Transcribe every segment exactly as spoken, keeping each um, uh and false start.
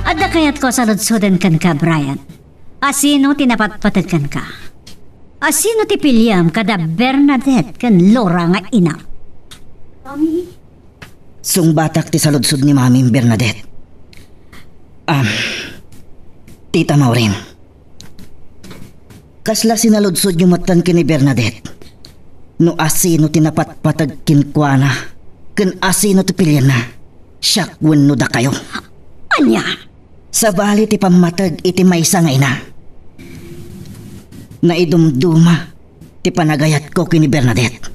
Adda kayatko a saludsoden kenka, Brian. Asino ti napatpateg kenka? Asino ti piliam kada Bernadette ken Laura nga ina? Sungbatak ti saludsod ni Mami, Bernadette. Ah, Tita Maureen. Kasla sinaludsodyo metten ken ni Bernadette no asino ti napatpateg kenkuana ken asino ti pilianna, siak wenno dakayo. Ania? Sabali ti pammateg iti maysa nga ina. Naidumduma ti panagayatko ken ni Bernadette.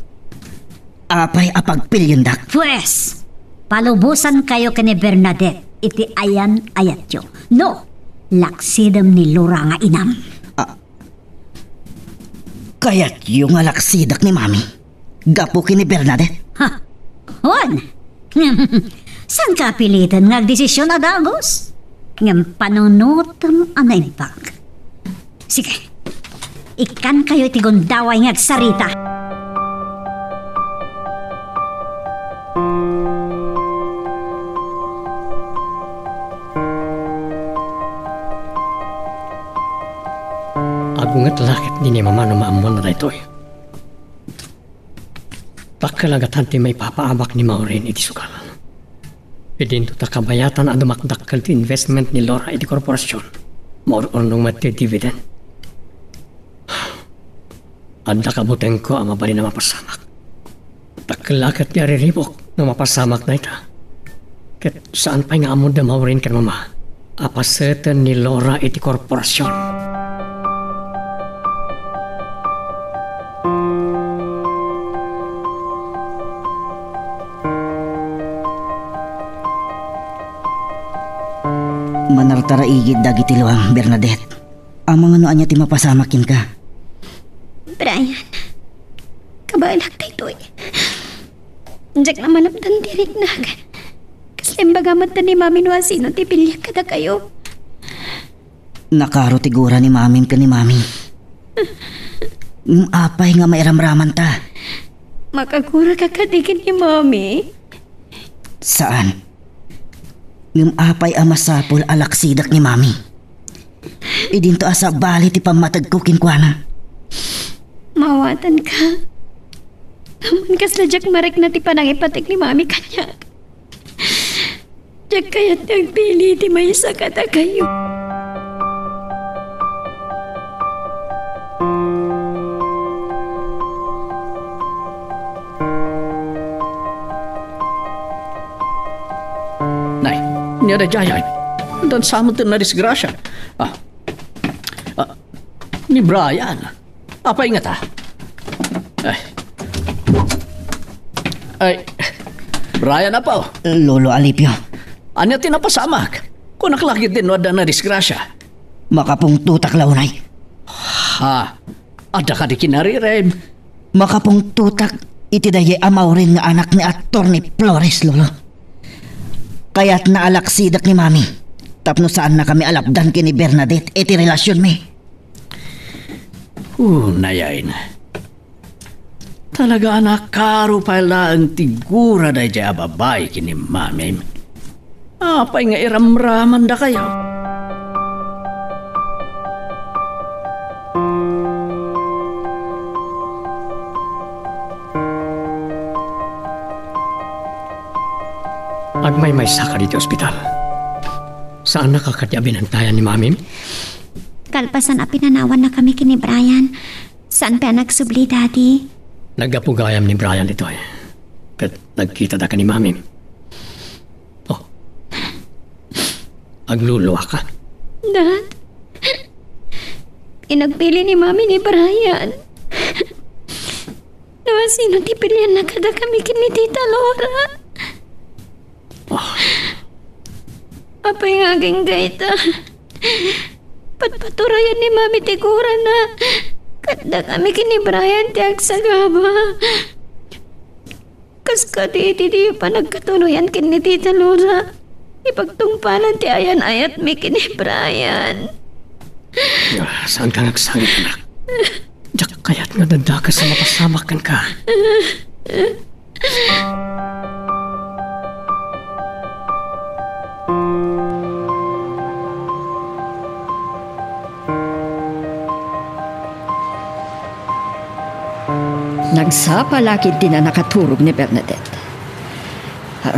Apay a pagpiliendak? Pues, palubosankayo ken ni Bernadette iti ayan-ayatyo. No, laksidem ni Laura nga inam. Ah, kayatyo nga laksidak ni Mami gapu ken ni Bernadette? Ha? Wen, saanka a piliten nga agdesisyon a dagus. Ngem panunotem a naimbag. Sige, ikkankayo iti gundaway nga agsarita. Agunget la ketdi ni Mama no maammona daytoy. Dakkel a gatan ti maipapaabak ni Maureen iti sugal. Idinto ta kabayatan a dumakdakkel ti investment ni Laura iti korporasion. Maur-urnong met ti dividend. Adda kabutengko a mabalin a mapasamak. Dakkel la ket ti ariribuk no mapasamak dayta. Ket saan pay nga ammoda Maureen ken Mama a paseten ni Laura iti korporasion. Manartaraigid dagiti luam, Bernadette. Amangan no ania ti mapasamak kenka. Brian, kabaelak daytoy. Diak la malapdan ti riknak. Kasla imbaga met ni Mami no asino ti piliak kadakayo. Nakaro ti gura ni Mamim ken ni Mami. Ngem apay nga mairamramanta? Makaguraka kadi ken ni Mami? Saan. Ngem apay a masapul a laksidak ni Mami? Idinto a sabali ti pammategko kenkuana. Maawatanka. Ammon kasla diak marikna ti panangipateg ni Mami kaniak. Diak kayat nga agpili ti maysa kadakayo. Nay, nia daydiay? Addan sa met ti nadisgrasia. Ah. Ah, ni Brian. Apay ngata? Ay. Ay. Brian, apo. Lolo Alipio. Ania ti napasamak? Kunak la ketdi no adda nadisgrasia. Makapungtotak la unay. Ha? Adda kadi kinarirem? Makapungtotak iti daydiay a Maureen nga anak ni Attorney Flores, Lolo. Kayatna a laksidak ni Mami tapno saannakami a lapdan ken ni Bernadette iti relasionmi. Unay, ay na. Talaga a nakaro pay laeng ti gura daydiay a babai ken ni Mamim. Apay nga iramramandakayo? Agmaymaysa kadi iti ospital. Saannaka kadi a binantayan ni Mamim? Kalpasan a pinanawannakami ken ni Brian, saan pay a nagsubli, Daddy. Naggapu gayam ni Brian ditoy. Ket nagkitada ken ni Mamim. Oh. Agluluaka? Dad, inagpili ni Mami ni Brian. No, sino ti pilianna kadakami ken ni Tita Laura? Ah. Apay nga agingga ita? Patpaturayan ni Mami ti gurana. Ket dakami ken ni Brian ti agsagaba. Kas kadi iti diyo panagkatuloyan ken ni Tita Laura, ipagtungpalan ti ayan-ayatmi ken ni Brian. Ah, saanka nga agsangit, anak. Diak kayat nga dadakes a mapasamak kenka. Nagsapa la ketdi a nakaturog ni Bernadette.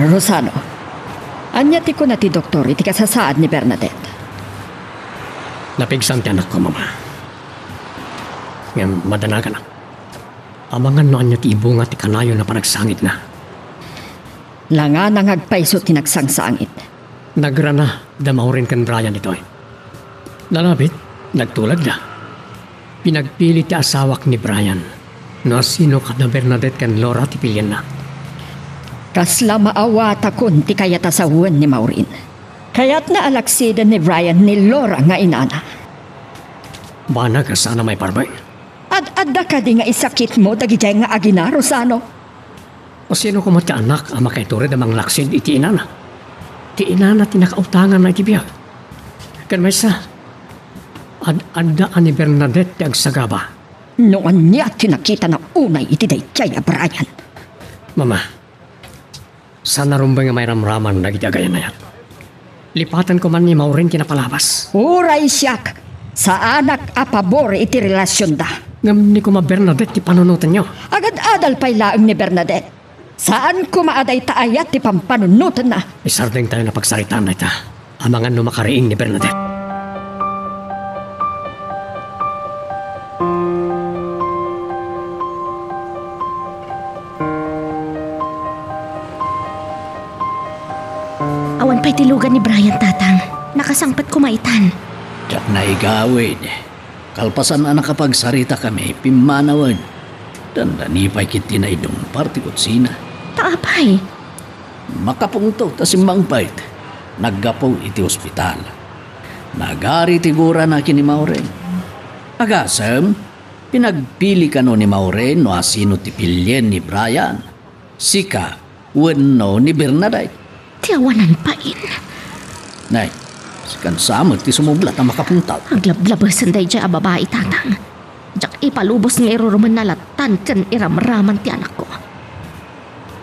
Rosano, ania ti kuna ti doktor iti kasasaad ni Bernadette? Napigsan ti anakko, Mama. Ngem madanagana. Amangan no ania ti ibunga ti kanayon a panagsangitna. Langana nga agpayso ti nagsangsangit. Nagrana da Maureen ken Brian ditoy. Nalabit, nagtulagda. Pinagpili ti asawak ni Brian no asino kada Bernadette ken Laura ti pilienna. Kasla maawatakon ti kayat a sawen ni Maureen. Kayatna a laksiden ni Brian ni Laura nga inana. Banag a saan a maiparbeng. Ad-adda kadi nga isakitmo dagidiay nga agina, Rosano? Asino koma ti anak a makaitured a manglaksid iti inana? Ti inana ti nakautanganna iti biag. Ken maysa, ad-adda a ni Bernadette ti agsagaba. No ania ti nakitana unay iti daydiay a Brian? Mama, saan a rumbeng a mairamraman dagiti agayan-ayat. Lipaten koma ni Maureen ti napalabas. Uray siak, saanak a pabor iti relasionda. Ngem ni koma Bernadette ti panunotenyo. Agad-adal pay laeng ni Bernadette. Saan koma a dayta ayat ti pampanunotenna. Isardengtayon a pagsaritaan dayta. Amangan no makariing ni Bernadette. Awan pay ti lugan ni Brian, Tatang. Nakasangpet koma itan. Diak naigawid. Kalpasan a nakapagsaritakami, pimmanawen. Dandani pay ketdi naidungpar ti kutsina. Ta apay? Makapungtot a simmangpet. Naggapu iti ospital. Nagari ti gurana ken ni Maureen. Agasem, pinagpili kano ni Maureen no asino ti pilien ni Brian. Sika wenno ni Bernadette? Ti awanan pay. Nay, sikan sa met ti sumublat a makapungtot. Aglablabesen daydiay a babai, Tatang. Diak ipalubos nga irurumenna lattan ken iramraman ti anakko.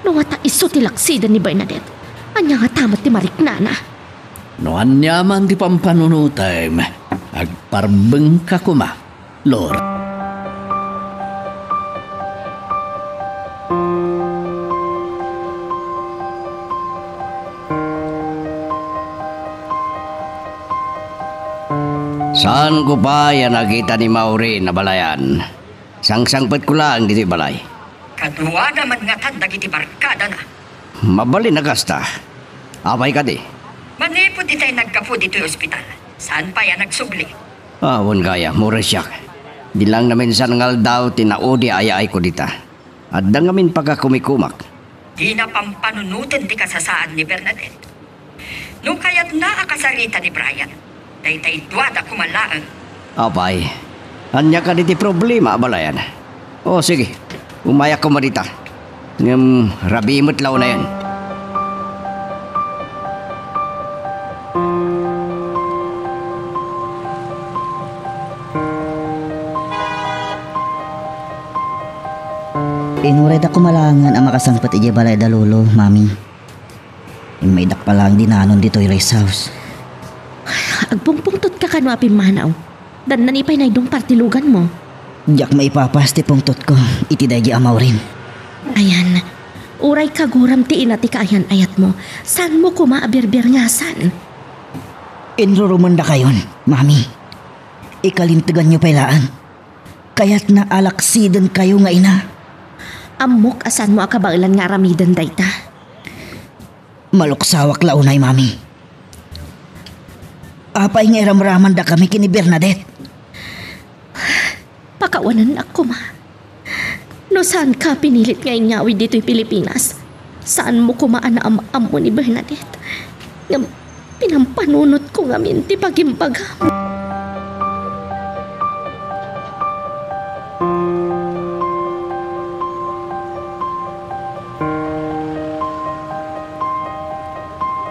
No ata isu ti laksiden ni Bernadette, ania ngata met ti mariknana? No ania man ti pampanunotem, agparbengka koma. Lord. Saanko pay a nakita ni Maureen a balayan. Sangsangpetko laeng ditoy balay. Kaduada met ngatan dagiti barkadana. Mabalin a kasta. Apay kadi? Manipud itay naggapu ditoy ospital. Saan pay a nagsubli? Awan gayam, uray siak. Di lang naminsan nga aldaw ti naudi a ayaayko dita. Adda ngamin pakakumikumak. Dina pampanunoten ti kasasaad ni Bernadette. No kayatna a kasarita ni Brian, daytay duada koma laeng. Apay, ania kadi ti problema a balayan? O, sige, umayak koma dita. Ngem rabii met la unayen. Inurayda koma laengen a makasangpet idiay balay da Lolo, Mami. Immaydak pa laeng dinanon ditoy rest house. Agpungpungtotka kano a pimmanaw. Dandani pay naidungpar ti luganmo. Diak maipapas ti pungtotko iti daydi a Maureen. Ayan, uray kaguram ti ina ti kaayan-ayatmo, saanmo koma a birbirngasan. Inrurumendakayon, Mami. Ikalinteganyo pay laeng. Kayatna a laksidenkayo nga ina. Ammok a saanmo a kabaelan nga aramiden dayta. Maluksawak la unay, Mami. Apay nga iramramandakami ken ni Bernadette? Pakawanennak koma. No saanka pinilit nga ingngawid ditoy Pilipinas, saanmo koma a naam-ammo ni Bernadette. Ngem pinampanunotko ngamin ti bagimbagam.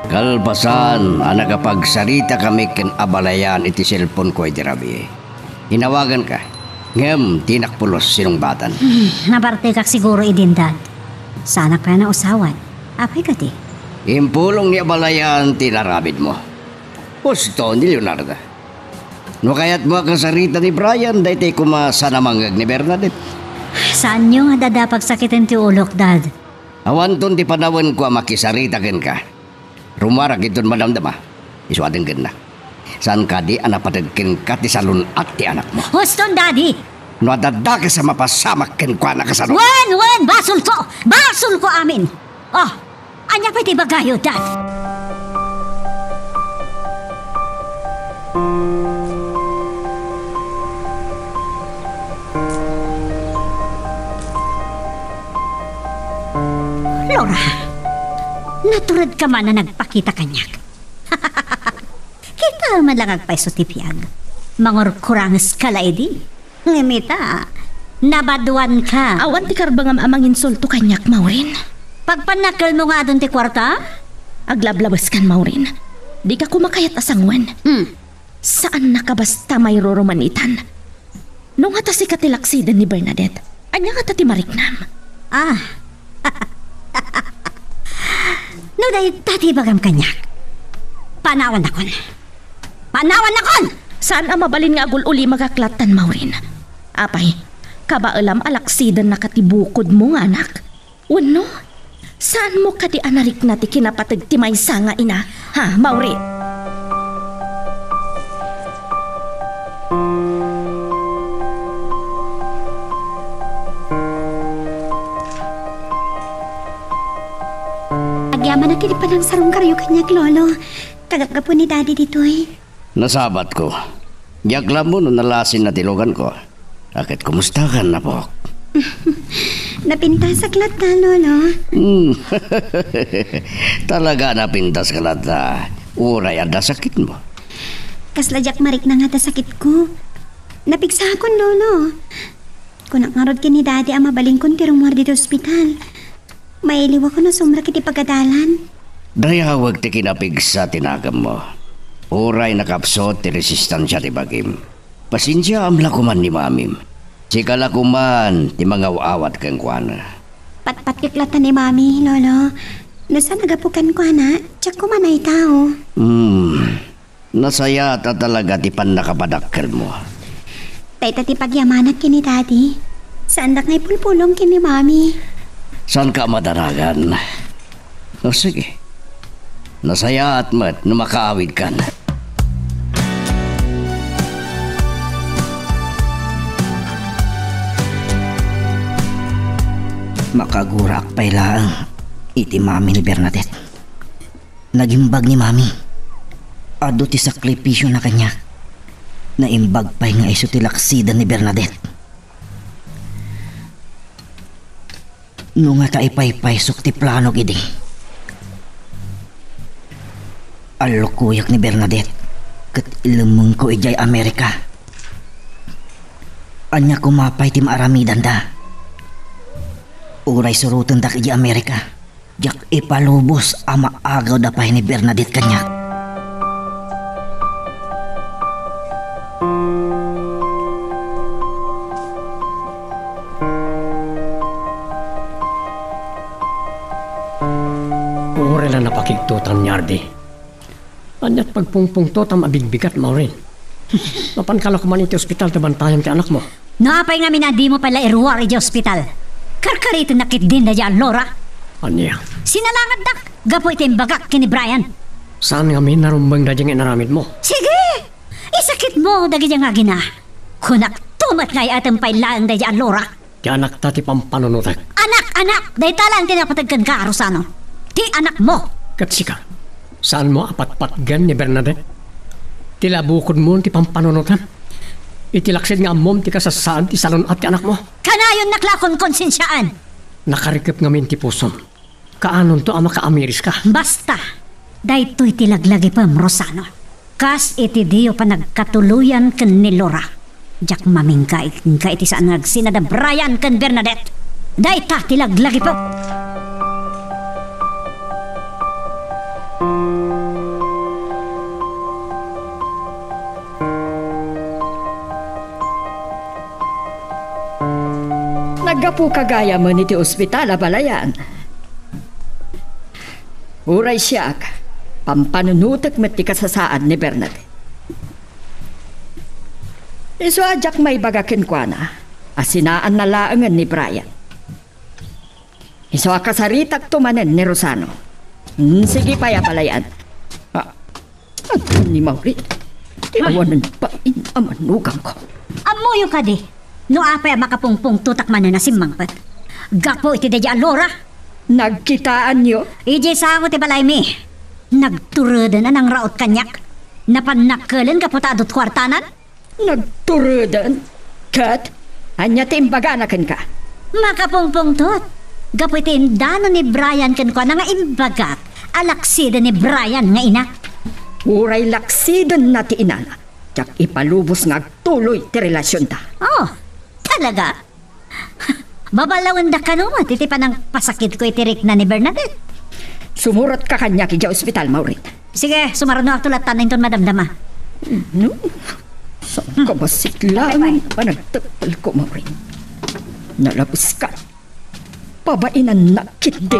Kalpasan a nakapagsaritakami ken abalayan iti cellphone-ko idi rabii, inawaganka, ngem dinak pulos sinungbaten. Hmm, napartekak siguro idin, Dad. Saanak pay a nausawan. Apay kadi? Impulong ni abalayan ti inaramidmo. Husto ni Leonarda. No kayatmo a kasarita ni Brian, daytoy koma saan a mangngeg ni Bernadette. Saanyo nga adda pagsakiten ti ulok, Dad? Awanton ti panawenko a makisarita kenka. Rumuarak inton madamdama. Isu a denggennak. Saan kadi a napateg kenka ti salun-at ti anakmo? Huston, Daddy! No adda dakes a mapasamak kenkuana kasano? Wen, wen! Basolko! Basolko amin! Oh, ania pay ti ibagayo, Dad? Laura, naturedka man a nagpakita kaniak. Kita man lang agpayso ti biag. Mangurkurangeska la idi. Ngem ita, nabaduanka. Awan ti karbengam a manginsulto kaniak, Maureen. Pagpannakkelmo nga adun ti kuarta? Aglablabeskan, Maureen. Dika koma kayat a sangoen. Hmm. Saannak a basta mairurumanitan. No ngata sika ti laksiden ni Bernadette, ania ngata ti mariknam? Ah. No dayta ti ibagam kaniak, panawannakon. Panawannakon! Saan a mabalin nga agul-ulimagak lattan, Maureen. Apay, kabaelam a laksidennaka ti bukodmo nga anak? Wenno, saanmo kadi a narikna ti kinapateg ti maysa nga ina, ha, Maureen? Agyamanak iti panangsarungkaryo kaniak, Lolo. Kagapgapu ni Daddy ditoy. Nasabatko. Diak la ammo no nalasinna ti luganko. A ket kumustakan, apok? Napintasak latta, Lolo. Hmm. Talaga napintaska latta. Uray adda sakitmo. Kasla diak marikna nga adda sakitko. Napigsakon, Lolo. Kunak ngarud ken ni Daddy a mabalinkon ti rumuar ditoy ospital. Mailiwakon a sumrek iti pagadalan. Dayawek ti kinapigsa ti naganmo. Uray nakapsut ti resistensia ti bagim. Pasensiaam la koman ni Mamim. Sika la koman ti mangaw-awat kenkuana. Patpatkek latta ni Mami, Lolo. No saan a gapu kenkuana, diak koman a itao. Hmm. Nasayaat a talaga ti pannakapadakkelmo. Dayta ti pagyamanak ken ni Daddy. Saandak nga ipulpulong ken ni Mami. Saanka a madanagan? O, sige. Nasayaat met no makaawidkan. Makagurak pay laeng iti mami ni Bernadette. Nagimbag ni Mami. Adu ti sakripisiona kaniak. Naimbag pay nga isu ti laksiden ni Bernadette. No ngata ipaypaysok ti planog idi, allukoyak ni Bernadette ket ilemmengko idiay Amerika. Ania koma pay ti maaramidanda? Uray surotendak idiay Amerika. Diak ipalubos a maagawda pay ni Bernadette kaniak. Uray la napakigtotam ni Ardi. Ania ti pagpungpungtotam a bigbigat, Maureen? Mapanka la koman iti ospital ta bantayan ti anakmo. No apay ngamin a dimo pay la iruar idiay ospital? Karkaritennak ketdin daydiay a Laura. Ania? Sinalangadnak gapu iti imbagak ken ni Brian. Saan ngamin a rumbeng daydiay nga inaramidmo? Sige! Isakitmo dagiti nga agina. Kunakto met nga ay-ayatem pay laeng daydiay a Laura. Ti anakta ti pampanunotek. Anak, anak! Dayta laeng ti napateg kenka, Rosano. Ti anakmo! Ket sika, saanmo a patpatgen ni Bernadette? Ti labukodmon ti pampanunotem. Iti laksid nga ammom ti kasasaan ti salun-at ti anakmo. Kanayonnak la a konkonsensiaan! Nakarikep ngamin ti pusom. Kaanonto a makaamiriska? Basta, daytoy ti laglagipem, Rosano. Kas iti diyo panagkatuloyan ken ni Laura, diak mamingka kenka iti saan nga agsina da Brian ken Bernadette. Dayta ti laglagipem. Naggapuka gayamen iti ospital a balayan. Uray siak, pampanunotek met ti kasasaan ni Bernadette. Isu a diak maibaga kenkuana, a sinaanna laengen ni Brian. Isu a kasaritakto manen ni Rosano. Hmm, sige pay a balayan. Ah, ni Mauri, ti awanen pa in a manugangko. Ammoyo kadi, no apay a makapungpungtotak manen a simmangpet? Gapu iti daydiay a Laura. Nagkitaanyo? Idiay sango ti balaymi. Nagtureden a nangraot kaniak. Napan nakkelen gapu ta adu ti kuartanan. Nagtureden? Ket ania ti imbagana kenka? Makapungpungtot. Gapu iti indano ni Brian kenkuana nga imbagak a laksiden ni Brian nga inak. Uray laksidenna ti inana, diak ipalubos nga agtuloy ti relasionta. Oh, talaga? Baballawenda kano met iti panangpasakitko iti rikna ni Bernadette. Sumurotka kaniak idiay ospital, Maureen. Sige, sumarunoakto latta inton madamdama. No? Saan ka bassit laeng panagtektelko, Maureen? Nalabes ka. Pabainannak ketdi.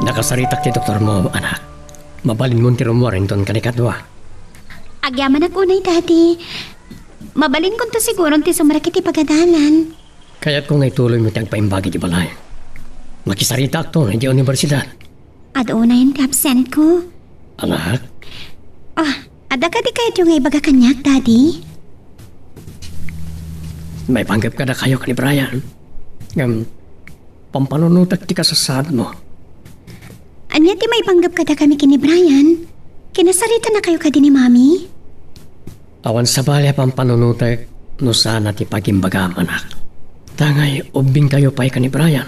Nakasaritak ti doktormo, anak. Mabalinmon ti rummuar inton kanikadua. Agyamanak unay, Daddy. Mabalinkonto siguron ti sumrek iti pagadalan. Kayatko nga ituloymo ti agpaimbag iti balay. Makisaritakto idiay universidad. Adu unayen ti absentko. Anak? Ah, adda kadi kayatyo nga ibaga kaniak, Daddy? Maipanggep kadakayo ken ni Brian. Ngem, pampanunotek ti kasasaadmo. Ania ti maipanggep kadakami ken ni Brian? Kinasaritanakayo kadi ni Mami? Awan sabali a pampanunotek no saan a ti pagimbagam, anak. Tangay ubbingkayo pay ken ni Brian.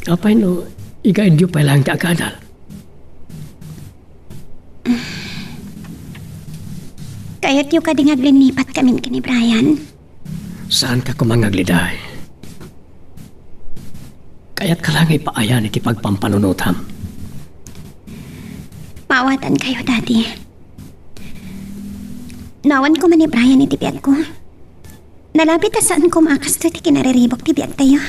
Apay no igaydyo pay laeng ti agadal? Kayatyo kadi nga aglinnipat kamin ken ni Brian? Saanka koma nga agliday. Kayatka la nga ipaayan iti pagpampanunotam. Maawatankayo, Daddy. No awan koma ni Brian iti biagko, nalabi ta saan koma a kastoy ti kinariribuk ti biagtayo.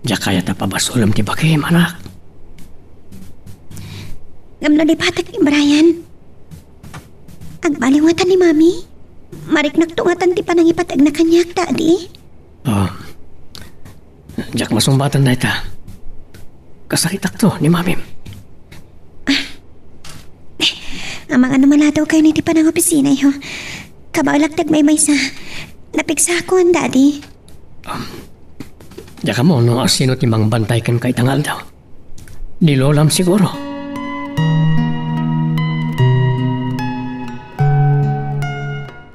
Diak kayat a pabasolem ti bakim, anak. Ngem no lipatek ni Brian, agbaliw ngatan ni Mami? Mariknakto ngatan ti panangipategna kaniak, Daddy? Ah, diak masungbatan dayta. Kasaritakto ni Mamim. Amangan no maladawkayon iti panangopisinayo. Kabaelak ti agmaymaysa. Napigsaakon, Daddy. Um, diak ammo no asino ti mangbantay kenka ita nga aldaw. Ni Lolam siguro.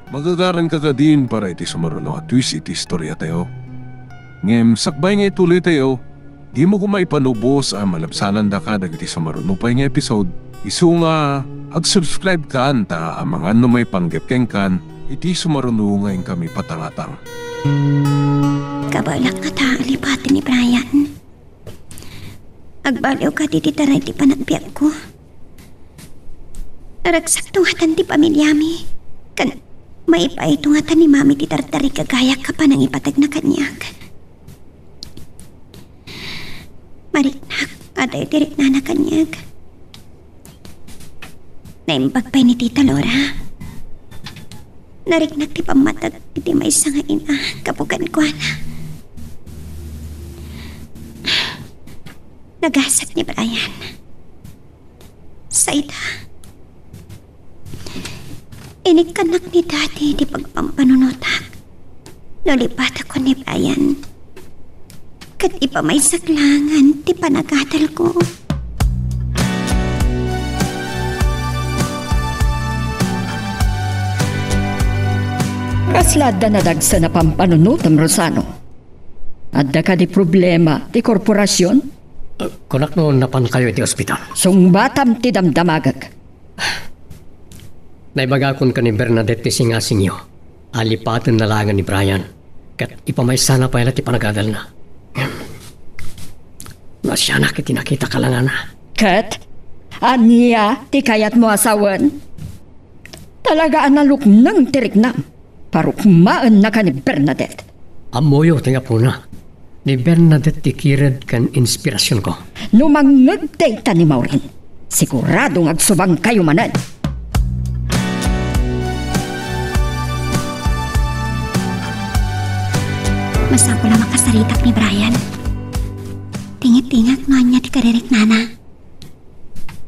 Magagaranka kadin para iti sumaruno a twist iti istoriatayo. Ngem sakbay nga ituloytayo, dimo koma ipanubos a malabsanandaka dagiti sumaruno pay nga episode, isu nga ag-subscribe kan ta amangan no maipanggep kenkan iti sumaruno nga inkami patangatang. Kabaelak ngata a lipaten ni Brian. Agbaliw kadi ti taray ti panagbiagko. Naragsakto ngatan ti pamiliami, ken maipayto ngatan ni Mami ti tartarigagayak a panangipategna kaniak. Mariknak, adayo ti riknana kaniak. Naimbag pay ni Tita Laura. Nariknak ti pammateg iti maysa nga ina gapu kenkuana. Nagasat ni Brian. Sayda. Inikkannak ni Daddy ti pagpampanunotak. No lipatakon ni Brian, ket ipamaysak laengen ti panagadalko. Kasla adda nadagsen a pampanunotem, Rosano? Adda kadi problema ti korporasion? Ah, kunak no napankayo iti ospital. Sungbatam ti damdamagek. Naibagakon ken ni Bernadette ti singasingyo a lipatenna laengen ni Brian, ket ipamaysana pay la ti panagadalna. Naasianak iti nakitaka langana. Ket ania ti kayatmo a sawen? Talaga a nalukneng ti riknam. Parukmaennaka ni Bernadette. Ammoyo ti ngapuna. Ni Bernadette ti kired ken inspirasionko. No mangngeg dayta ni Maureen, sigurado nga agsubangkayo manen. Masapul a makasaritak ni Brian. Tinget-inget no ania ti kaririknana.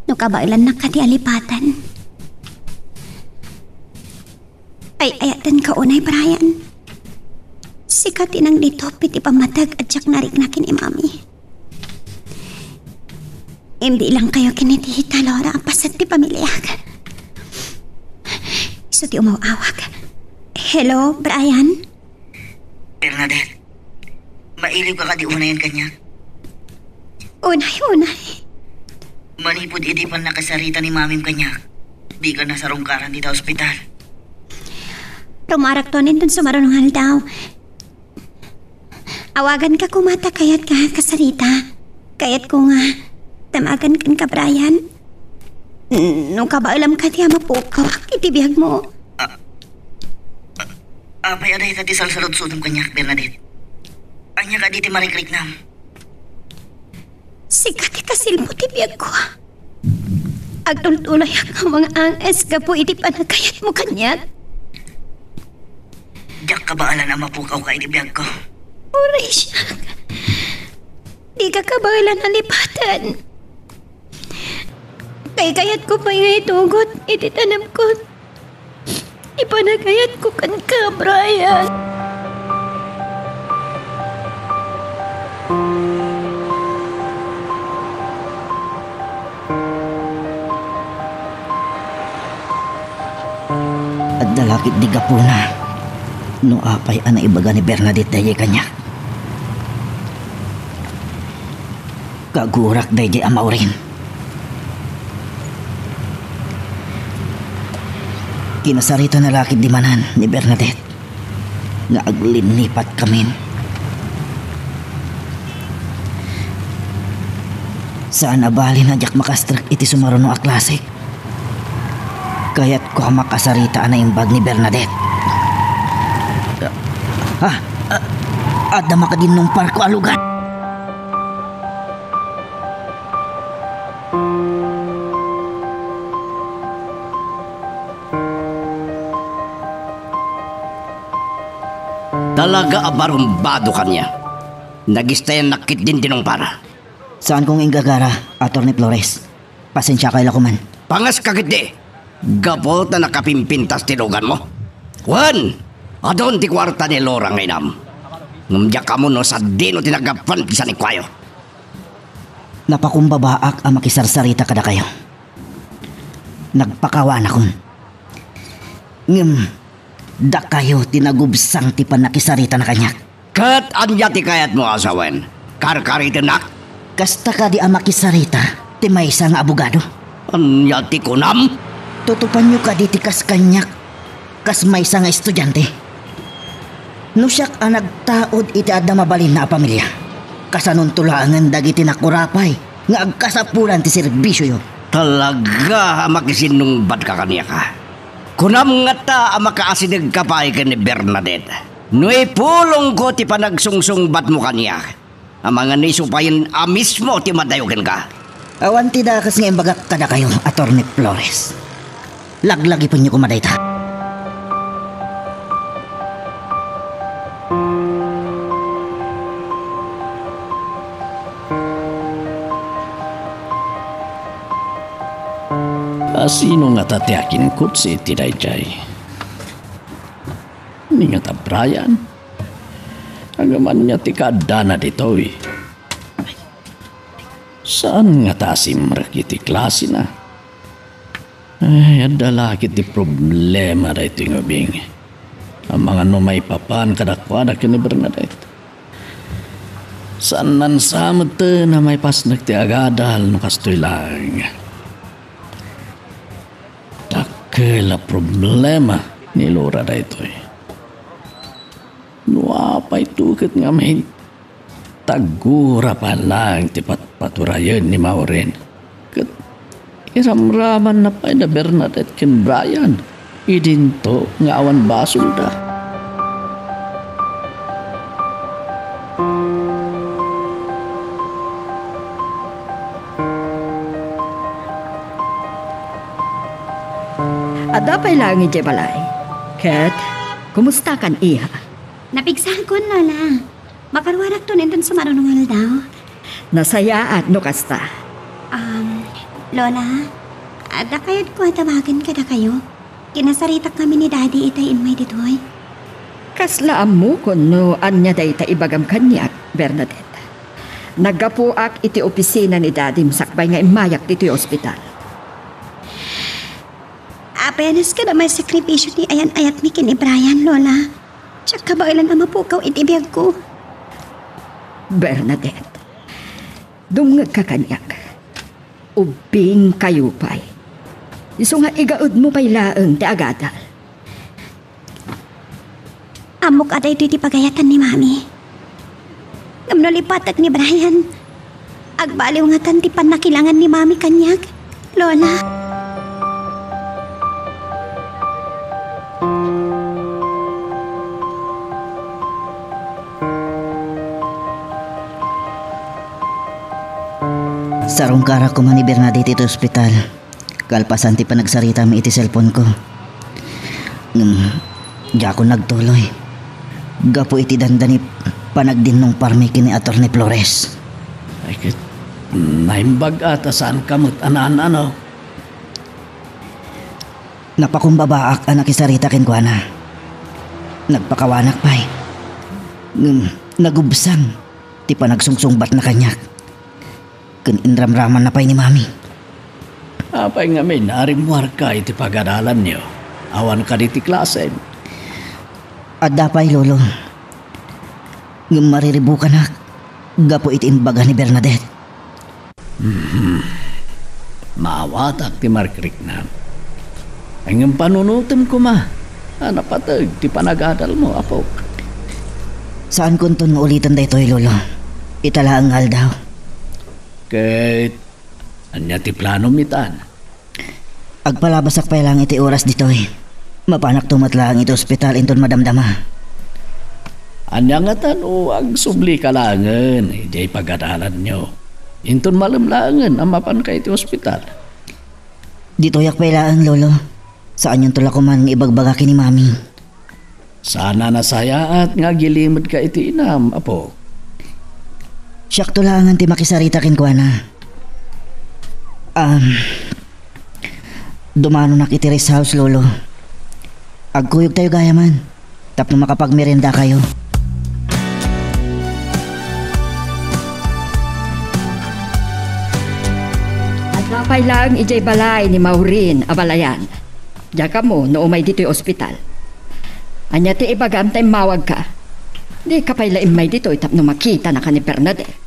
No kabaelannak kadi a lipaten. Ay-ayatenka unay, Brian. Sika ti nangditop iti pammateg a diak narikna ken ni Mami. Imbiilangkayo ken ni Tita Laura a paset ti pamiliak. Isu ti umaw-awag. Hello, Brian? Bernadette, mailiwka kadi unayen kaniak? Unay, unay. Manipud idi pannakasarita ni Mamim kaniak, dika nasarungkaran dita ospital. Rumarakton inton sumaruno nga aldaw. Awaganka koma ta kayatka a kasarita. Kayatko nga damagan kenka, Brian. No kabaelam kadi a mapukawak iti biagmo. A-, a-, apay a dayta ti salsaludsodem kaniak, Bernadette? Ania kadi ti marikriknam? Sika ti kasilpo ti biagko. Agtultuloyak nga manganges gapu iti panagkayatmo kaniak. Diak kabaelan a mapukawka iti biagko. Uray siak. Dika kabaelan a lipaten. Kaykayatko pay nga itugot iti tanemko ti panagayatko kenka, Brian. Adda la ketdi gapuna no apay a naibaga ni Bernadette daydiay kaniak. Kagurak daydiay a Maureen. Kinasaritana la ketdi manen ni Bernadette nga aglinnipat kamin. Saan a balin a diak makastrek iti sumaruno a klasek. Kayatko a makasarita a naimbag ni Bernadette. Ah, ah, adda makadinnungparko a lugar. Talaga a barumbado kaniak. Nagistayannak ketdin dinungpara. Saanko nga inggagara, Attorney Flores. Pasensiakayo la koman. Pangaska ketdi! Gapu ta nakapimpintas ti luganmo. Wen, adun ti kuarta ni Laura nga inam. Ngem diak ammo no sadino ti naggapuan ti sanikuayo. Napakumbabaak a makisarsarita kadakayo. Nagpakawanakon. Ngem, dakayo ti nagubsang ti pannakisaritana kaniak. Ket ania ti kayatmo a sawen? Karkaritennak? Kasta kadi a makisarita ti maysa nga abogado? Ania ti kunam? Tutupanyo kadi ti kas kaniak, kas maysa nga estudiante? No siak a nagtaud iti adda mabalinna a pamilia, kasanonto laengen dagiti nakurapay nga agkasapulan ti serbisioyo? Talaga a makisinnungbatka kaniak, a? Kunam ngata a makaasidegka pay ken ni Bernadette? No ipulongko ti panagsungsungbatmo kaniak, amangan no isu payen a mismo ti madayo kenka. Awan ti dakes nga imbagak kadakayo, Attorney Flores. Laglagipenyo koma dayta. A sino ngata ti akinkutsi iti daydiay? Ni ngata Brian? Ngem ania ti kaaddana ditoy? Saan ngata a simrek iti klasena? Ay, adda la ketdi problema daytoy nga ubing. Amangan no maipapan kadakuada ken ni Bernadette. Saannan sa metten a maipasnek ti agadal no kastoy laeng. Dakkel a problema ni Laura daytoy. No apay to ket ngamin, taggura pay laeng ti patpaturayen ni Maureen. Ket iramramanna pay da Bernadette ken Brian idinto nga awan basolda. Pay laeng idiay balay. Ket, kumustakan, iha? Napigsakon, Lola. Makaruarakton inton sumaruno nga aldaw. Nasayaat no kasta. Um, Lola, adda kayatko a tawagen kadakayo? Kinasaritak ngamin ni Daddy itay immay ditoy. Kasla ammokon no ania dayta ibagam kaniak, Bernadette. Naggapuak iti opisina ni Dadim sakbay nga immayak ditoy ospital. Apenas kada may sakripisyo ti ayan-ayatmi ken ni Brian, Lola. Diak kabaelan a mapukaw iti biagko. Bernadette, dumngegka kaniak. Ubbingkayo pay. Isu nga igaedmo pay laeng ti agadal. Ammok a daytoy ti pagayatan ni Mami. Ngem no lipatek ni Brian, agbaliw ngatan ti pannakilangan ni Mami kaniak, Lola. Sarungkarak koma ni Bernadette iti ospital. Kalpasan ti panagsaritam iti cellphone-ko. Ngem, diakon nagtuloy. Gapu iti dandani panagdinnungparmi ken ni Attorney Flores. Ay, ket, naimbag-a ta saanka met a naan-ano? Napakumbabaak a nakisarita kenkuana. Nagpakawanak pay. Ngem, nagubsang ti panagsungsungbatna kaniak. Ken inramramanna pay ni Mami. Apay ngamin a rimmuarka iti pagadalanyo? Awan kadi ti klasem? Adda pay, Lolo. Ngem mariribukanak gapu iti imbaga ni Bernadette. Mhm. Maawatak ti markriknam. Ngem panunotem koma a napateg ti panagadalmo, apok. Saankonton nga uliten daytoy, Lolo. Ita laeng nga aldaw. Ket ania ti planom itan? Agpalabasak pay laeng iti oras ditoy. Mapanakto met laeng iti ospital inton madamdama. Ania ngatan no agsublika laengen idiay pagadalanyo? Inton malem laengen a mapanka iti ospital. Ditoyak pay laeng, Lolo. Saanyonto la koman nga ibagbaga ken ni Mami. Saan a nasayaat nga agilimedka iti inam, apo. Siakto laengen ti makisarita kenkuana. Um, dumanonak iti rest house, Lolo. Agkuyogtayo gayaman tapno makapagmeriendakayo. Adda pay laeng idiay balay ni Maureen, abalayan. Diak ammo no umay ditoy ospital. Ania ti ibagam ta immawagka? Dika pay la immay ditoy tapno makitanaka ni Bernadette.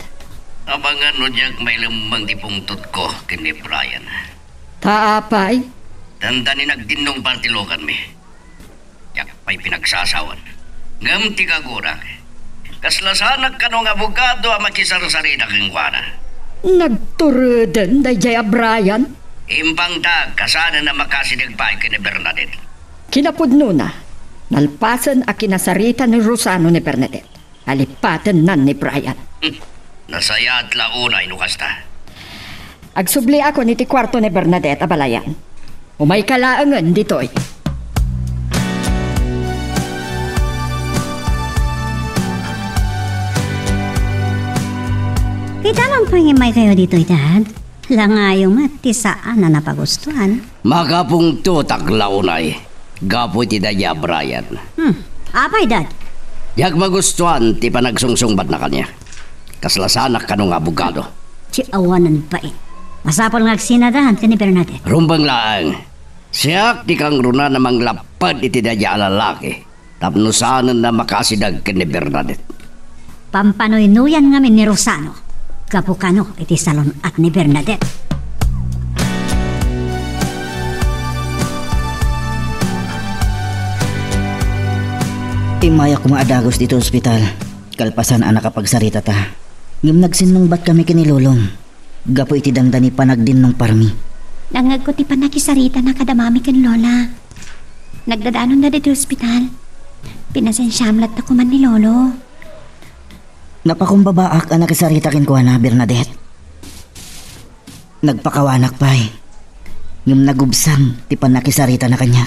Abangan no diak mailemmeng ti pungtotko ken ni Brian. Ta apay? Dandani nagdinnungpar ti lokanmi. Diak pay pinagsasawan. Ngem ti kagurak, kasla saanak kano nga abogado a makisarsarita kenkuana. Nagturuden daydiay a Brian? Impangtak a saanen a makasideg pay ken ni Bernadette. Kinapudnona, nalpasen a kinasarita ni Rosano ni Bernadette. Alipatennan ni Brian. Hmm. Nasayaat la unay no kasta. Agsubliakon iti kuarto ni Bernadette, abalayan. Umayka laengen ditoy. Kitaem pay nga immaykayo ditoy, Dad. Langayo met ti saan a napagustuan. Makapungtotak la unay gapu iti daydiay a Brian. Hmm. Apay, Dad? Diak magustuan ti panagsungsungbatna kaniak. Kasla saanak kano nga abogado. Ti awanen bain. Masapul nga agsinadaan ken ni Bernadette. Rumbeng laeng. Siak ti kangruna a manglapped iti daydiay a lalaki. Tapno saanen a makasideg ken ni Bernadette. Pampanuynuyan ngamin ni Rosano gapu kano iti salun-at ni Bernadette. Immayak koma a dagus ditoy ospital, kalpasan a nakapagsaritata. Ngem nagsinnungbatkami ken ni Lolom. Gapu iti dandani panagdinnungparmi. Nangngegko ti pannakisaritana kada Mami ken Lola. Nagdadanonna ditoy ospital. Pinasensiam latta koman ni Lolo. Napakumbabaak a nakisarita kenkuana, Bernadette. Nagpakawanak pay. Ngem nagubsang ti pannakisaritana kaniak.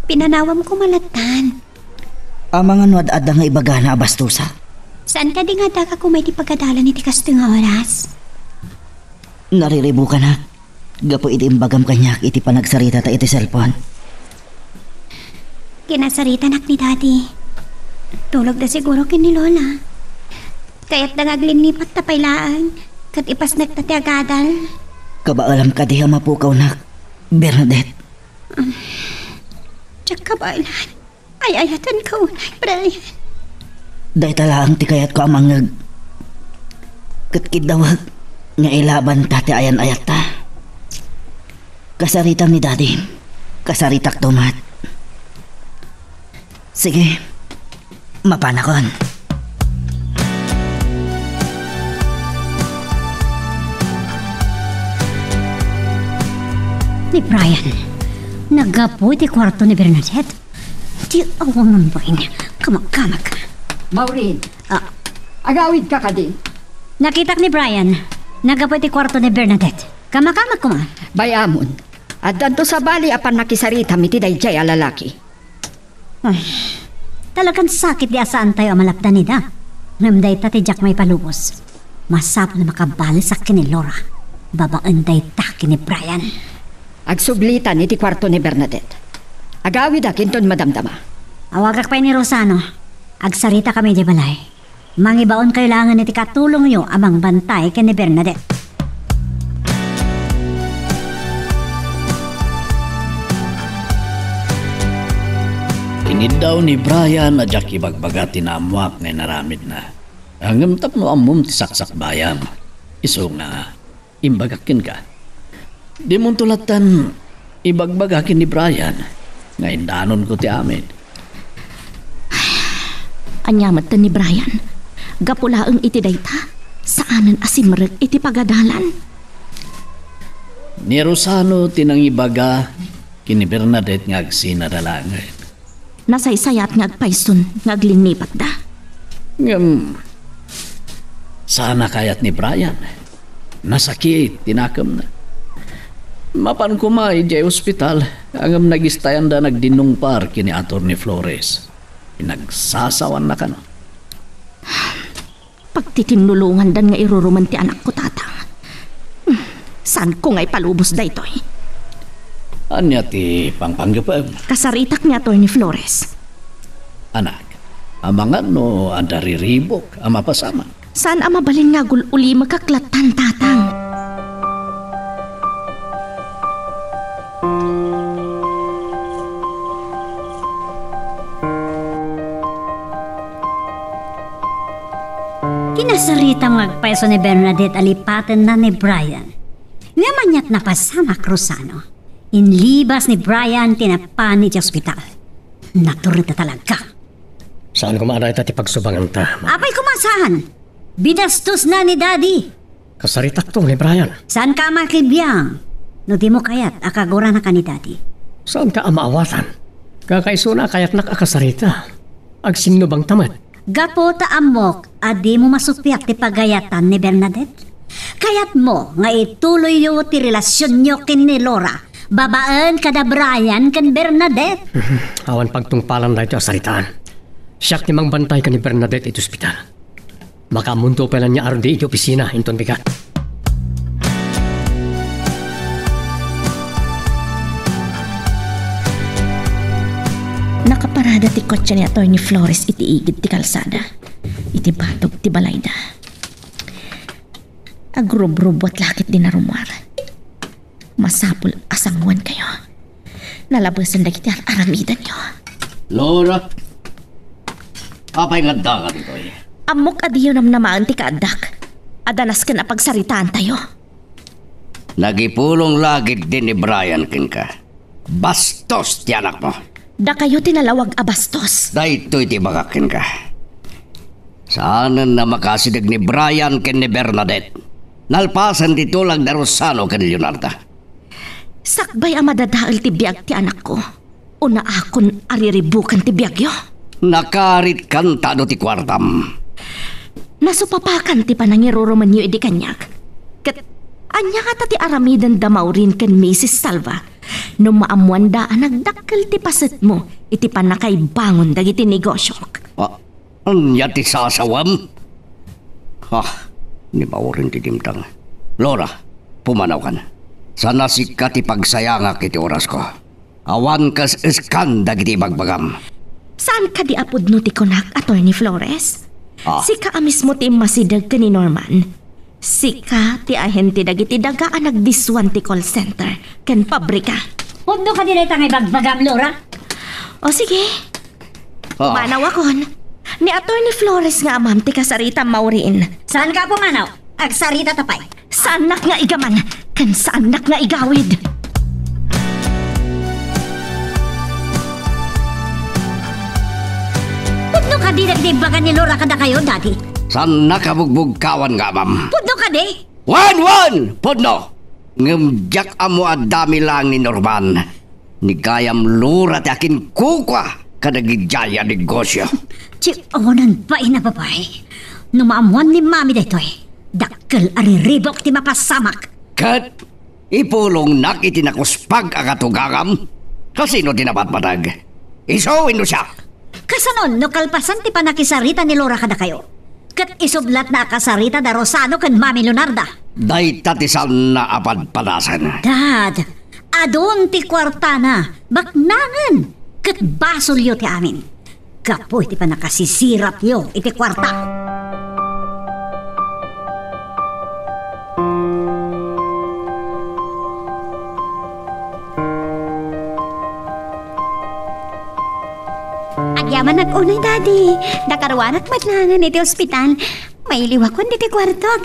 Pinanawam koma lattan. Amangan no ad-adda nga ibagana a bastosa. Saan kadi nga adda ka koma iti pagadalan iti kastoy nga oras? Nariribukanak gapu iti imbagam kaniak iti panagsaritata iti cellphone. Kinasaritanak ni Daddy. Tulogda siguro ken ni Lola. Kayatda nga aglinnipat ta pay laeng, ket ipasnekta ti agadal. Kabaelam kadi a mapukawnak, Bernadette? Diak kabaelan. Ay-ayatenka unay, Brian. Dayta laeng ti kayatko a mangngeg. Ket kiddawek nga ilabanta ti ayan-ayatta. Kasaritam ni Daddy. Kasaritakto met. Sige, mapanakon. Ni Brian, naggapu iti kuarto ni Bernadette. Ti awanan bain, kamakamak. Maureen. Ah. Agawidka kadi? Nakitak ni Brian. Naggapu iti kuarto ni Bernadette. Kamakamak koma. Bay-amon. Addanto sabali a pannakisaritam iti daydiay a lalaki. Ay, talagan sakit di a saantayo a malapdan ida. Ngem dayta ti diak maipalubos. Masapul a makabalesak ken ni Laura babaen dayta ken ni Brian. Agsublitan iti kuarto ni Bernadette. Agawidak inton madamdama. Awagak pay ni Rosano. Agsaritakami idiay balay. Mangibaonkayo laengen iti katulongyo a mangbantay ken ni Bernadette. Iniddaw ni Brian a diak ibagbaga ti naammoak nga inaramidna. Ngem tapno ammom ti saksakbayam, isu nga imbagak kenka. Dimonto lattan ibagbaga ken ni Brian nga indanonko ti amin. Ania metten ni Brian? Gapu laeng iti dayta, saanen a simrek iti pagadalan. Ni Rosano ti nangibaga ken ni Bernadette nga agsinada laengen. Nasaysayat nga agpayson nga aglinnipatda. Ngem, saan a kayat ni Brian. Nasakit ti nakemna. Mapan koma idiay ospital, ngem nagistayanda nagdinnungpar ken ni Attorney Flores. Pinagsasawanna kano. Pagtitinnulongandan nga irurumen ti anakko, Tatang. Hmm, saanko nga ipalubos daytoy. Ania ti pangpanggepem? Kasaritak ni Attorney Flores. Anak, amangan no adda riribuk a mapasamak. Saan a mabalin nga agul-ulimekak lattan, Tatang. Kinasaritam nga agpayso ni Bernadette a lipatenna ni Brian. Ngem ania't napasamak, Rosano. Inlibas ni Brian ti napan iti ospital. Naturita talaga. Saan koma a dayta ti pagsubanganta, Ma? Apay koma saan? Binastosna ni Daddy. Kasaritakto ni Brian. Saanka a makibiang no dimo kayat a kagurana ken ni Daddy? Saanka a maawatan? Kakaisuna a kayatnak a kasarita. Agsinnubangta met. Gapu ta ammok a dimo masuppiat ti pagayatan ni Bernadette. Kayatmo nga ituloyyo ti relasionyo ken ni Laura babaen kada Brian ken Bernadette. Awan pagtungpalan daytoy a saritaan. Siak ti mangbantay ken ni Bernadette iti ospital. Makaammonto pay la nia a rudi iti opisina inton bigat. Nakaparada ti kotse ni Attorney Flores iti igid ti kalsada, iti batog ti balayda. Agrubrubbuat la ket di narummuar. Masapul a sanguankayo. Nalabesan dagiti ar-aramidenyo. Laura, apay nga addaka ditoy? Ammok a diyo namnamaen ti kaaddak. Adda nasken a pagsaritaantayo. Nagipulong la ketdi ni Brian kenka. Bastos ti anakmo. Dakayo ti nalawag a bastos. Daytoy ti ibagak kenka. Saanen a makasideg ni Brian ken ni Bernadette. Nalpasen ti tulag da Rosano ken Leonarda. Sakbay a madadael ti biag ti anakko, unaakon a riribuken ti biagyo. Nakaritkan ta adu ti kuartam. Nasupapakan ti panangirurumenyo idi kaniak. Ket ania ngata ti aramiden da Maureen ken Misis Salva No maammoanda a nagdakkel ti pasetmo iti pannakaibangon dagiti negosiok. Ah, ania ti sasawem? Ah, ni Maureen ti dimteng. Laura, pumanawkan. Sana sika ti pagsayangak iti orasko. Awan kas-eskan dagiti ibagbagam. Saan kadi a pudno ti kunak, Attorney Flores? Ah. Sika a mismo ti immasideg ken ni Norman. Sika ti ahente dagiti daga a nagdiswan ti call center ken pabrika. Pudno kadi dayta nga ibagbagam, Laura? O sige. Ah. Manawakon. Ni Attorney Flores nga amam ti kasarita, Maureen. Saan ka pumanaw? Agsarita ta pay. Saannak nga igaman, ken saannak nga igawid. Pudno kadi dagiti ibbaga ni Laura kadakayo, Daddy? Saannak a bugbugkawan nga amam. Pudno kadi? Wen, wen! Pudno! Ngem diak ammo a dami laeng ni Norman. Ni gayam Laura ti akinkukua kadagiti aya a negosio. Ti unan pay na babai. No maammuan ni Mami daytoy, dakkel a riribuk ti mapasamak. Ket ipulongnak iti nakuspag a katugangam? Kasino ti nabatbatag? Isu wenno siak? Kasanon no kalpasan ti pannakisarita ni Laura kadakayo? Ket isublatna a kasarita da Rosano ken Mami Leonarda. Dayta ti saanna a padpadasen. Dad, adun ti kuartana, baknangen, ket basolyo ti amin. Gapu iti pannakasisirapyo iti kuarta. Agyamanak unay, Daddy. Dakaruanak met laengen iti ospital. Mailiwakon ditoy kuartok.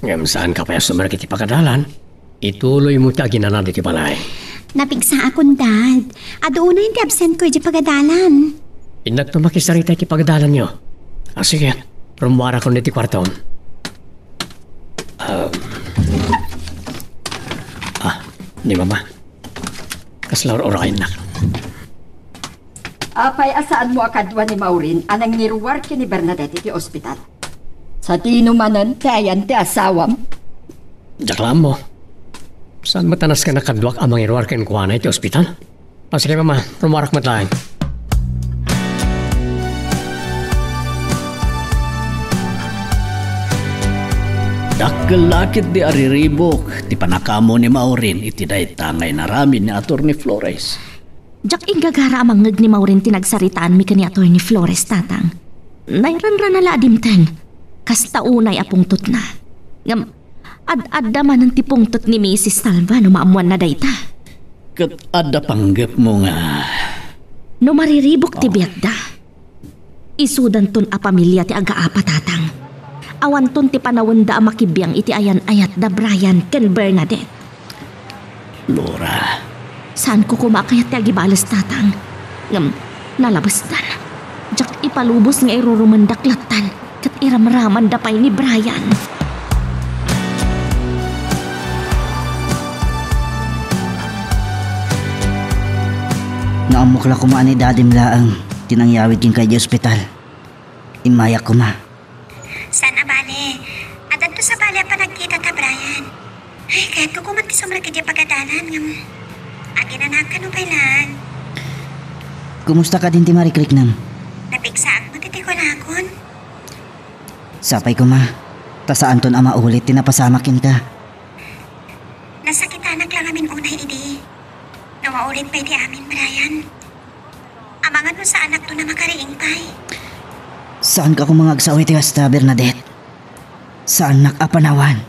Ngem saanka pay a sumrek iti pagadalan. Ituloymo ti aginana ditoy balay. Napigsaakon, Dad. Adu unayen ti absentko iti pagadalan. Innakto makisarita iti pagadalanyo. Ah, sige. Rummuarakon iti kuartom. Um, ah, ni Mama. Kasla ur-urayennak. Apay a saanmo a kadua ni Maureen a nangiruar ken ni Bernadette iti ospital? Sadino manen ti ayan ti asawam? Diak la ammo. Saan met a nasken a kaduak a mangiruar kenkuana iti ospital? Ah, sige, Mama. Rummuarak met laeng. Dakkel la ketdi a riribuk ti pannakaammo ni Maureen iti dayta nga inaramid ni Attorney Flores. Diak inggagara a mangngeg ni Maureen ti nagsaritaanmi ken ni Attorney Flores, Tatang. Nairanrana la a dimteng. Kasta unay a pungtotna. Ngem, ad-adda manen ti pungtot ni Misis Salva no maammuanna dayta. Ket adda panggepmo nga... No mariribuk ti biagda, isudanton a pamilia ti agaapa, Tatang. Awanton ti panawenda a makibiang iti ayan-ayat da Brian ken Bernadette. Laura. Saanko koma a kayat ti agibales, Tatang. Ngem, nalabesdan. Diak ipalubos nga irurumendak lattan ket iramramanda pay ni Brian. Naammok la koma a ni Dadim laeng ti nangyawid kenka idiay ospital. Immayak koma. Saan a bale. Addanto sabali a panagkitata, Brian. Ay, kayatko koma ti sumrek idiay pagadalan, ngem aginanaak kano pay laeng. Kumusta kadin ti marikriknam? Napigsaak met iti kunakon. Sapay koma, ta saanton a maulit ti napasamak kenka. Nasakitanak la ngamin unay idi. No maulit pay ti amin, Brian. Amangan no saanakton a makariing pay. Saanka koma nga agsao iti kasta, Bernadette. Saannak a panawan.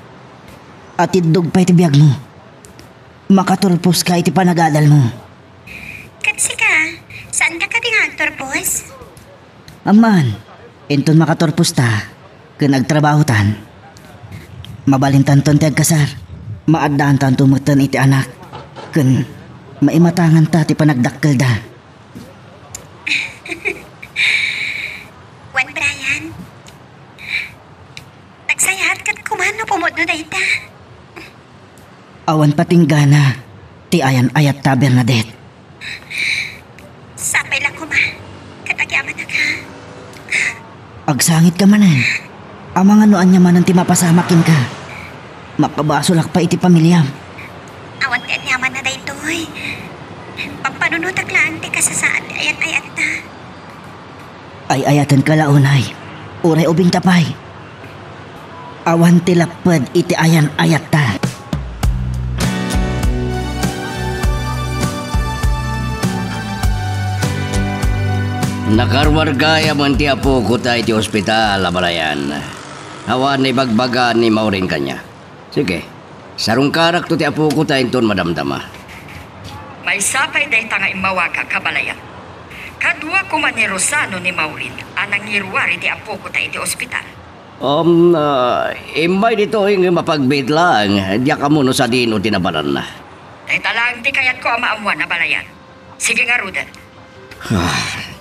Atiddog pay ti biagmo. Makaturposka iti panagadalmo. Ket sika, saanka kadi nga agturpos? Amman, inton makaturposta ken agtrabahotan, mabalintanton ti agkasar. Maaddaantanto metten iti anak ken maimatanganta ti panagdakkelda. Wen, Brian, nagsayaat ket koma no pumudno dayta. Awan patinggana ti ayan-ayatta, Bernadette. Sapay la koma, ket agyamanak, ha? Agsangitka manen. Amangan no ania manen ti mapasamak kenka. Makabasolak pay iti pamiliam. Awan ti aniamanna daytoy. Utak laeng ti kasasaad ti ayan-ayatta. Ay-ayatenka la unay, uray ubingta pay. Awan ti lapped iti ayan-ayatta. Nakaruar gayam ti apokota iti ospital, abalayan. Awan naibagbaga ni Maureen kaniak. Sige, sarungkarakto ti apokota inton madamdama. Maysa pay dayta nga immawagak, abalayan. Kadua koma ni Rosano ni Maureen a nangiruar iti apokota iti ospital. Um, ah, immay ditoy nga mapagbiit laeng, diak ammo no sadino ti nabananna. Dayta laeng ti kayatko a maammuan, abalayan. Sige ngaruden. Ah,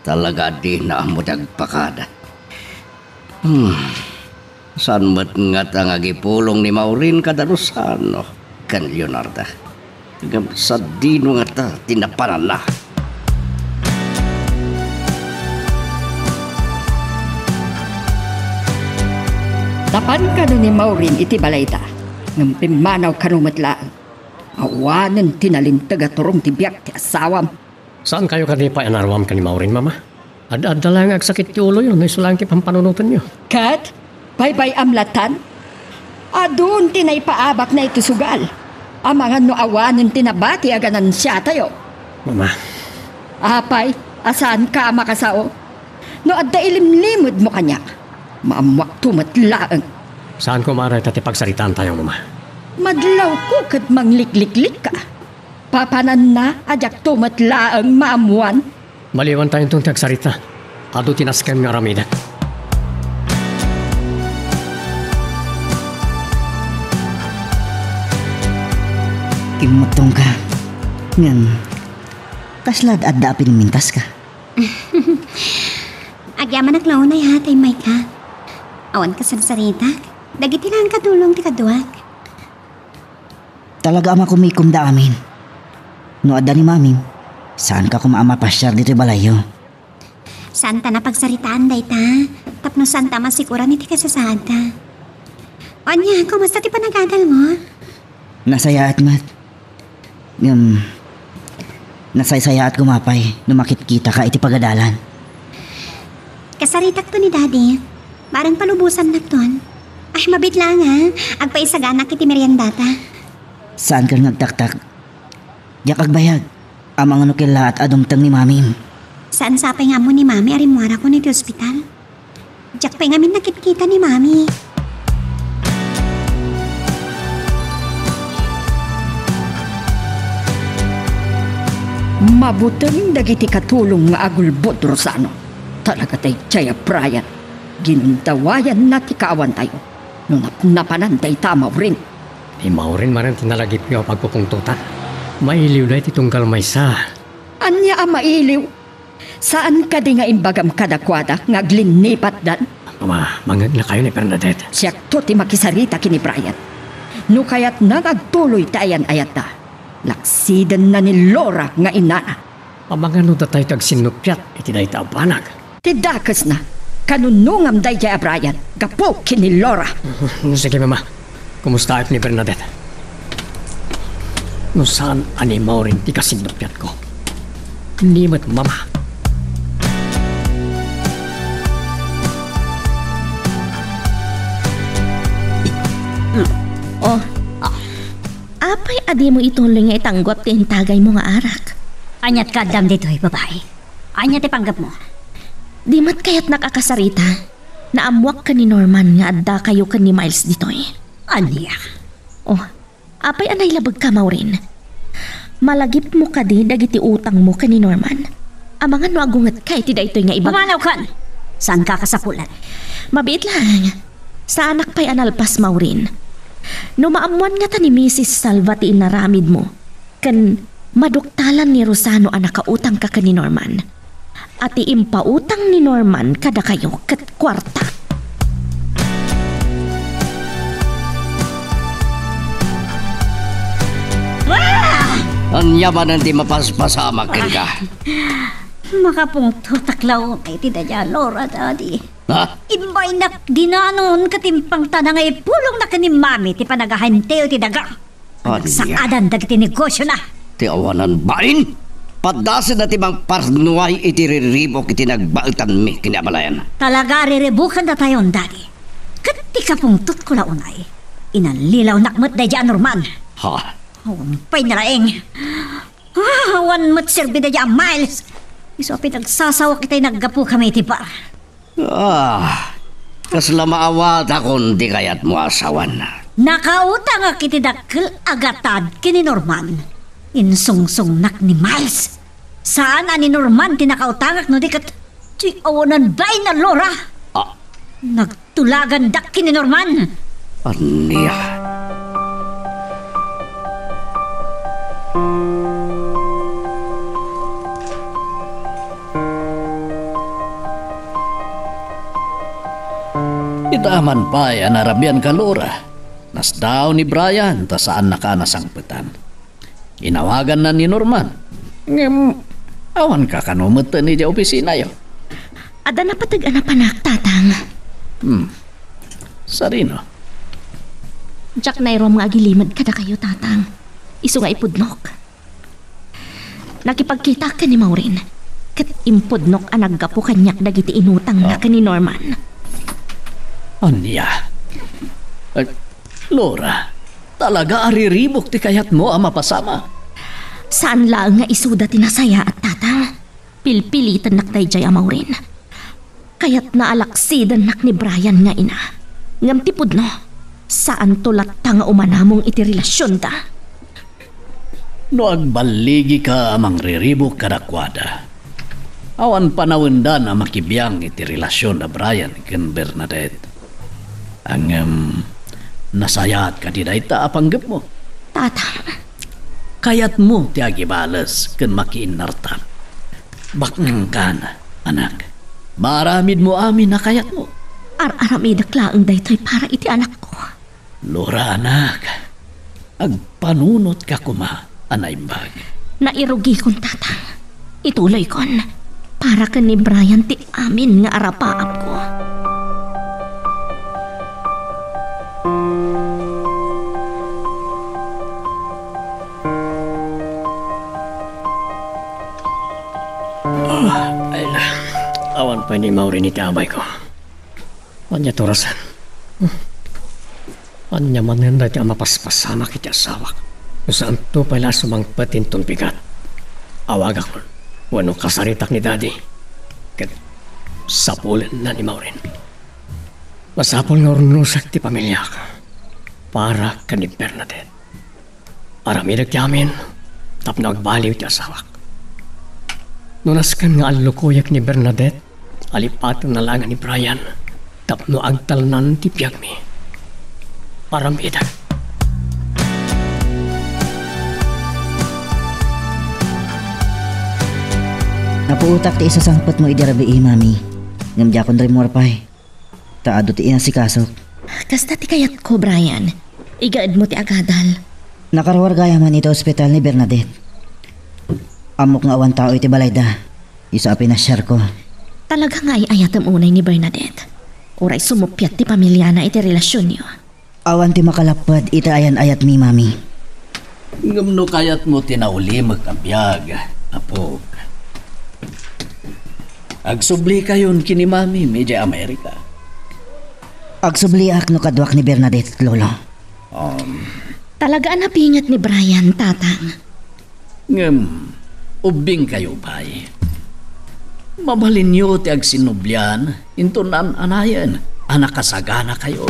talaga a dina ammo ti agpakada. Hmm. Saan met ngata nga agipulong ni Maureen kada Rosano ken Leonarda? Ngem sadino ngata ti napananna? Napan kano ni Maureen iti balayda, ngem pimmanaw kano met laeng. Awanen ti nalinteg a turong ti biag ti asawam. Saankayo kadi pay a naruam ken ni Maureen, Mama? Ad-adda laeng nga agsakit ti uloyo no isu laeng ti pampanunotenyo. Ket baybay-am latan? Adun ti naipaabakna iti sugal. Amangan no awanen ti nabati a ganansitayo. Mama. Apay, a saanka a makasao? No adda ilimlimedmo kaniak, maammuakto met laeng. Saan koma a dayta ti pagsaritaantayo, Mama. Madlawko ket manglikliklikka. Papananna a diakto met laeng maammuan? Maliwan tayonton ti agsarita, adu ti nasken nga aramidek. Kimmuttongka, ngem kasla ad-adda a pinimmintaska? Agyamanak la unay ha ta immayka. Awan kasarsaritak. Dagiti laeng katulong ti kaduak. Talaga a makumikomda amin. No adda ni Mamim, saanka koma a mapasiar ditoy balayyo. Saanta a pagsaritaan dayta, tapno saanta a masikuran iti kasasaadta. Ania, kumusta ti panagadalmo? Nasayaat met. Ngem, nasaysayaat koma pay no makitkitaka iti pagadalan. Kasaritakto ni Daddy. Bareng palubosannakton. Ay, mabiit laeng, ha? Agpaisaganak iti meriendata. Saankan nga agtaktak. Diak agbayag. Amangan no kellaat a dumteng ni Mamim. Saan sapay nga ammo ni Mami a rimmuarakon iti ospital? Diak pay ngamin nakitkita ni Mami. Mabuteng dagiti katulong nga agulbod, Rosano. Talaga daydiay a Brian. Ginundawayanna ti kaawantayo. No napnapanan dayta a Maureen. Ni Maureen manen ti nalagipyo a pagpupungtotan. Mailiwda iti tunggal maysa. Ania a mailiw? Saan kadi nga imbagam kadakuada nga aglinnibatdan? Ama, mangegnakayo ni Bernadette. Siakto ti makisarita ken ni Brian. No kayatna nga agtuloy ti ayan-ayatda, laksidenna ni Laura nga inana. Amangan no datay ti agsinnuppiat iti dayta a banag. Ti dakesna, kanunongam daydiay a Brian gapu ken ni Laura. Sige, Mama. Kumustaak ni Bernadette? No saan a ni Maureen ti kasinnuppiatko, ni met Mama. Oh, ah. Apay a dimo ituloy nga itangguap ti intagaymo nga arak? Aniat kaaddam ditoy, babai? Ania ti panggepmo? Di met kayatnak a kasarita. Naammoak ken ni Norman nga addakayo ken ni Miles ditoy. Ania? Oh, apay a nailabegka, Maureen? Malagipmo kadi dagiti utangmo ken ni Norman? Amangan no agungetka iti daytoy nga ibag- Pumanawkan! Saanka a kasapulan? Mabiit laeng. Saanak pay a nalpas, Maureen. No maammoan ngata ni Misis Salva ti inaramidmo, ken maduktalan ni Rosano a nakautangka ken ni Norman, a ti impautang ni Norman kadakayo ket kuarta. Ah! Ania manen ti mapaspasamak kenka? Makapungtotak la unay iti dayta a Laura, Daddy. Ha? Imbaynak dinanon ket impangtana nga ipulongna ken ni Mami ti panagahenteo iti daga. Ania? Nagsaadan dagiti negosiona. Ti awanan bain? Paddasenna ti mangparnuay iti riribuk iti nagbaetanmi ken ni abalayan. Talaga a riribukendatayon, Daddy. Ket ti kapungtotko la unay, inallilawnak met daydiay a Norman. Ha? Awan pay nalaing. Ah, awan met serbi daydiay a Miles. Isu a pinagsasawak itay naggapukami iti bar. Ah, kasla maawatakon ti kayatmo a asawan. Nakautangak iti dakkel a gatad ken ni Norman. Insungsongnak ni Miles. Saan a ni Norman ti nakautangak no di ket ti awanan bain a Laura. Ah. Nagtulagandak ken ni Norman. Ania? Ita man pay a narabian ka, Laura. Nasdaaw ni Brian ta saannaka a nasangpetan. Inawaganna ni Norman. Ngem, awan ka kano metten idiay opisinayo? Adda napateg a napanak, Tatang. Hmm. Sadino? Diak nairum nga agilimed kadakayo, Tatang. Isu nga ipudnok. Nakipagkitak ken ni Maureen, ket impudnok a naggapu kaniak dagiti inutangna. Ah. Ken ni Norman. Ania? Eh, Laura, talaga a riribuk ti kayatmo a mapasamak? Saan laeng nga isuda ti nasayaat, Tatang. Pilpilitennak daydiay a Maureen. Kayatna a laksidennak ni Brian nga ina. Ngem ti pudno, saanto latta nga umanamong iti relasionda. No agballigika a mangriribuk kadakuada, awan panawendan a makibiang iti relasion da Brian ken Bernadette. Ngem, nasayaat kadi dayta a panggepmo? Tatang. Kayatmo ti agibales ken makiinnartan. Baknangkan, anak. Maaramidmo amin a kayatmo. Ar-aramidek laeng daytoy para iti anakko. Laura, anak, agpanunotka koma a naimbag. Nairugikon, Tatang. Ituloykon. Para ken ni Brian ti amin nga arapaapko. Ah, ay na. Awan pay ni Maureen iti abayko. Ania ti orasen? Ania manen dayta a mapaspasamak iti asawak? No saanto pay la a sumangpet inton bigat, awagakon wenno kasaritak ni Daddy ket sapulenna ni Maureen. Masapul nga urnosek ti pamiliak para ken ni Bernadette. Aramidek ti amin tapno agbaliw ti asawak. No nasken nga allukoyek ni Bernadette, alipatenna laeng ni Brian tapno agtalnan ti biagmi. Aramidek. Napuotak ti isasangpetmo idi rabii, Mami. Ngem diakon rimmuar pay. Ta adu ti inasikasok. Kasta ti kayatko, Brian. Igaedmo ti agadal. Nakaruar gayamen iti ospital ni Bernadette. Ammok nga awan tao iti balayda. Isu a pinasiarko. Talaga nga ay-ayatem unay ni Bernadette? Uray sumuppiat ti pamiliana iti relasionyo? Awan ti makalapped iti ayan-ayatmi, Mami. Ngem no kayatmo ti naulimek a biag, apok, agsublikayon ken ni Mamim idiay Amerika. Agsubliak no kaduak ni Bernadette, Lolo. Um. Talaga a napinget ni Brian, Tatang. Ngem, ubbingkayo pay. Mabalinyo ti agsinnublian inton naan-anayen a nakasaganakayo.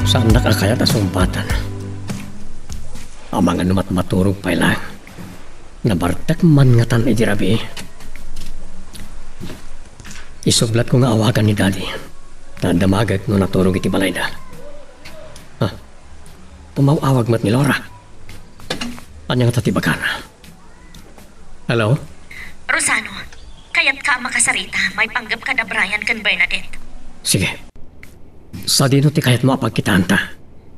Saannak a kayat a sungbaten. Amangan no matmaturog pay laeng. Nabartek man ngatan idi rabii. Isublatko nga awagan ni Daddy. Ta damagek no naturog iti balayda. Ah, umaw-awag met ni Laura. Ania ngata ti ibagana? Hello? Rosano, kayatka a makasarita maipanggep kada Brian ken Bernadette? Sige. Sadino ti kayatmo a pagkitaanta?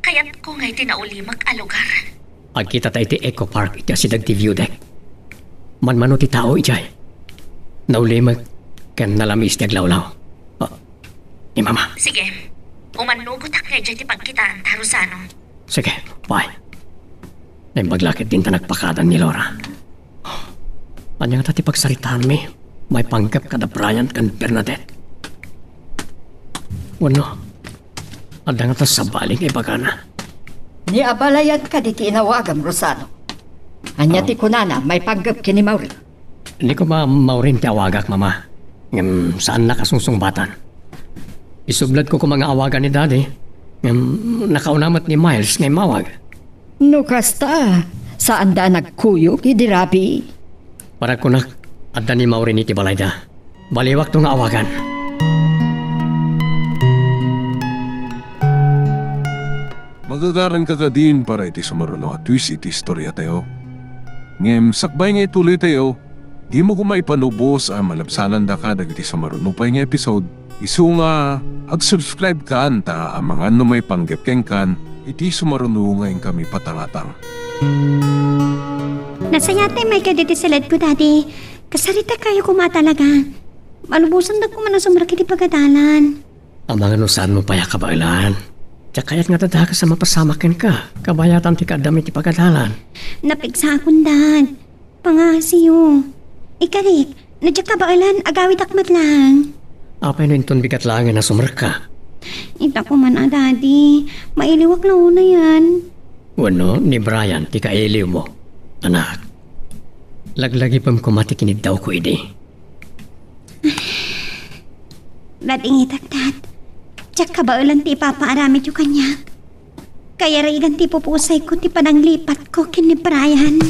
Kayatko nga iti naulimek a lugar. Agkitata iti Eco Park iti asideg ti view deck. Manmano ti tao idiay. Naulimek ken nalamiis ti aglawlaw. Ah, ni Mama. Sige. Umannugotak nga idiay ti pagkitaanta, Rosano. Sige, bye. Naimbag la ketdin ta nagpakadan ni Laura. Ania ngata ti pagsaritaanmi maipanggep kada Brian ken Bernadette? Wenno, adda ngata sabali nga ibagana? Ni abalayan kadi ti inawagam, Rosano? Ania ti kunana maipanggep ken ni Maureen? Ni koma Maureen ti awagak, Mama. Ngem saannak a sungsungbatan. Isubladko koma nga awagan ni Daddy. Ngem nakauna met ni Miles nga immawag. No kasta, saanda a nagkuyog idi rabii. Para kunak, adda ni Maureen iti balayda. Baliwakto nga awagan. Magagaranka kadin para iti sumaruno a twist iti istoriatayo. Ngem sakbay nga ituloytayo, dimo koma ipanubos a malabsanandaka dagiti sumaruno pay nga episode. Isu nga ag-subscribekan ta amangan no maipanggep kenkan iti sumaruno nga inkami patangatang. Nasayaat ti maikad iti saledko, Daddy. Kasaritakayo koma talaga. Malubosandak koma a sumrek iti pagadalan. Amangan no saanmo pay a kabaelan. Diak kayat nga dadakas a mapasamak kenka, kabayatan ti kaaddam iti pagadalan. Napigsaakon, Dad. Pangngasiyo. Ikari, no diak kabaelan, agawidak met laeng. Apay no inton bigat laengen a sumrekka? Ita koma a, Daddy. Mailiwak la unayen. Wenno, ni Brian ti kailiwmo, anak. Laglagipem koma ti kiniddawko idi. Dad, ingitak, Dad. Diak kabaelan ti ipapaaramidyo kaniak. Kayarigan ti ipupusayko ti pananglipatko ken ni Brian.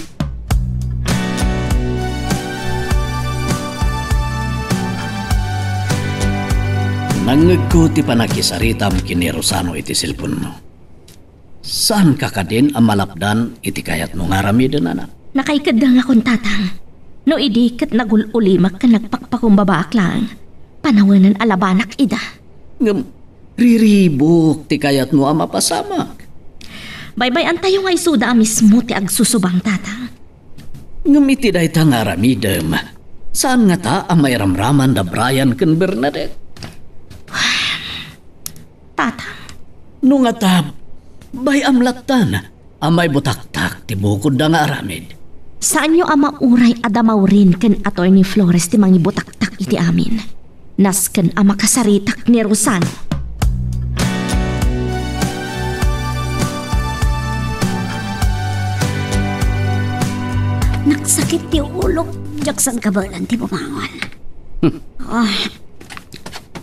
Nangngegko ti pannakisaritam ken ni Rosano iti cellphone-no. Saanka kadin a malapdan iti kayatmo nga aramiden, anak? Nakaikeddengakon, Tatang. No idi ket nagul-ulimak ken nagpakpakumbabaak laeng, panawenen a labanak ida. Ngem riribuk ti kayatmo a mapasamak. Baybay-antayo nga isuda a mismo ti agsusubang, Tatang. Ngem iti dayta nga aramidem, saan ngata a mairamraman da Brian ken Bernadette? Tatang. No ngata, bay-am lattan a maibutaktak ti bukodda nga aramid. Saanyo a mauray a da Maureen ken Attorney Flores ti mangibutaktak iti amin. Nasken a makasaritak ni Rosano. Nagsakit ti ulok, diak saan kabaelan ti bumangon. Ah.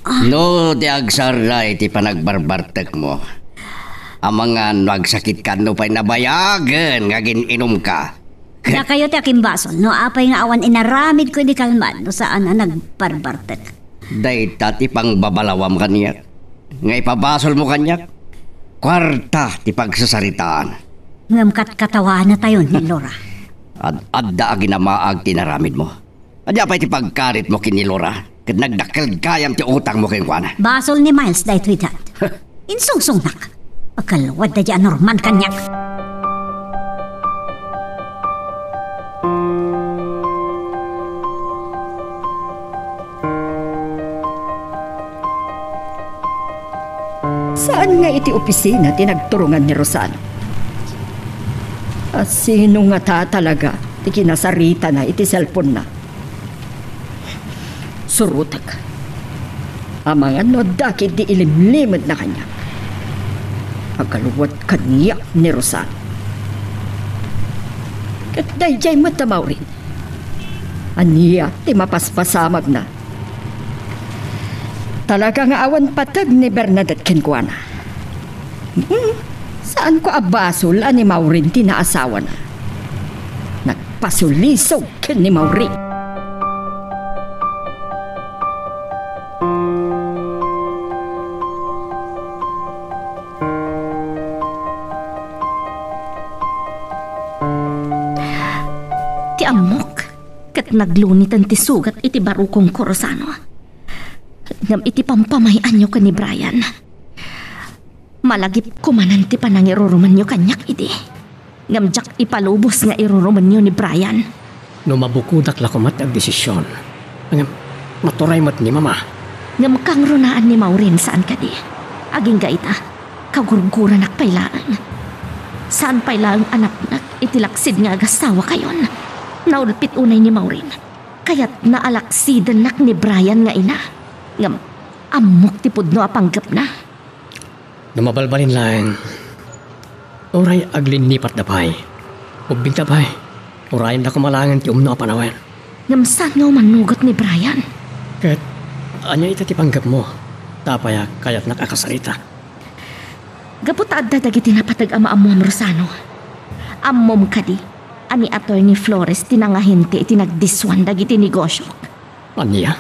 No, ti agsarda iti panagbarbartekmo. Amangan no agsakitkan no pay nabayagen nga agin-inumka. Dakayo ti akimbasol, no apay nga awan inaramidko idi kalman, no saan a nagbarbartek. Dayta ti pangbabalawam kaniak, nga ipabasolmo kaniak. Kuarta ti pagsasaritaan. Ngem katkatawanatayon ni Laura. Ad-, adda aginamaag ti inaramidmo. Ania pay ti pagkaritmo ken ni Laura, ket nagdakkel gayam ti utangmo kenkuana. Basol ni Miles daytoy, Dad. Insungsongnak. Agkalwad daydiay a Norman kaniak. Saan nga iti opisina ti nagturongan ni Rosano? A sino ngata talaga ti kinasaritana iti cellphone-na? Surotek. Amangan no adda ketdi ilimlimedna kaniak. Agkalwad kaniak ni Rosano. Ket daydiay met a Maureen. Ania ti mapaspasamagna? Talaga nga awan pateg ni Bernadette kenkuana. Hmm, saanko a basol a ni Maureen ti naasawana. Nagpasulisog ken ni Maureen. Ti ammok, ket nagluniten ti sugat iti barukongko, Rosano. Ngem iti pampamay-anyo ken ni Brian, malagipko manen ti panangirurumenyo kaniak idi. Ngem diak ipalubos nga irurumenyo ni Brian. No mabukodak la koma ti agdesision, ngem maturay met ni Mama. Ngem kangrunaan ni Maureen, saan kadi? Agingga ita, kagurguranak pay laeng. Saan pay laeng a napnek iti laksid nga agasawakayon. Naulpit unay ni Maureen. Kayatna a laksidennak ni Brian nga ina. Ngem, ammok ti pudno a panggepna. No mabalbalin laeng, uray aglinnipatda pay. Ubbingta pay, urayenda koma laengen ti umno a panawen. Ngem saan nga umanugot ni Brian? Ket ania ita ti panggepmo? Ta apay a kayatnak a kasarita? Gapu ta adda dagiti napateg a maammuam, Rosano. Ammom kadi a ni Attorney Flores ti nangahente iti nagdiswan dagiti negosiok? Ania?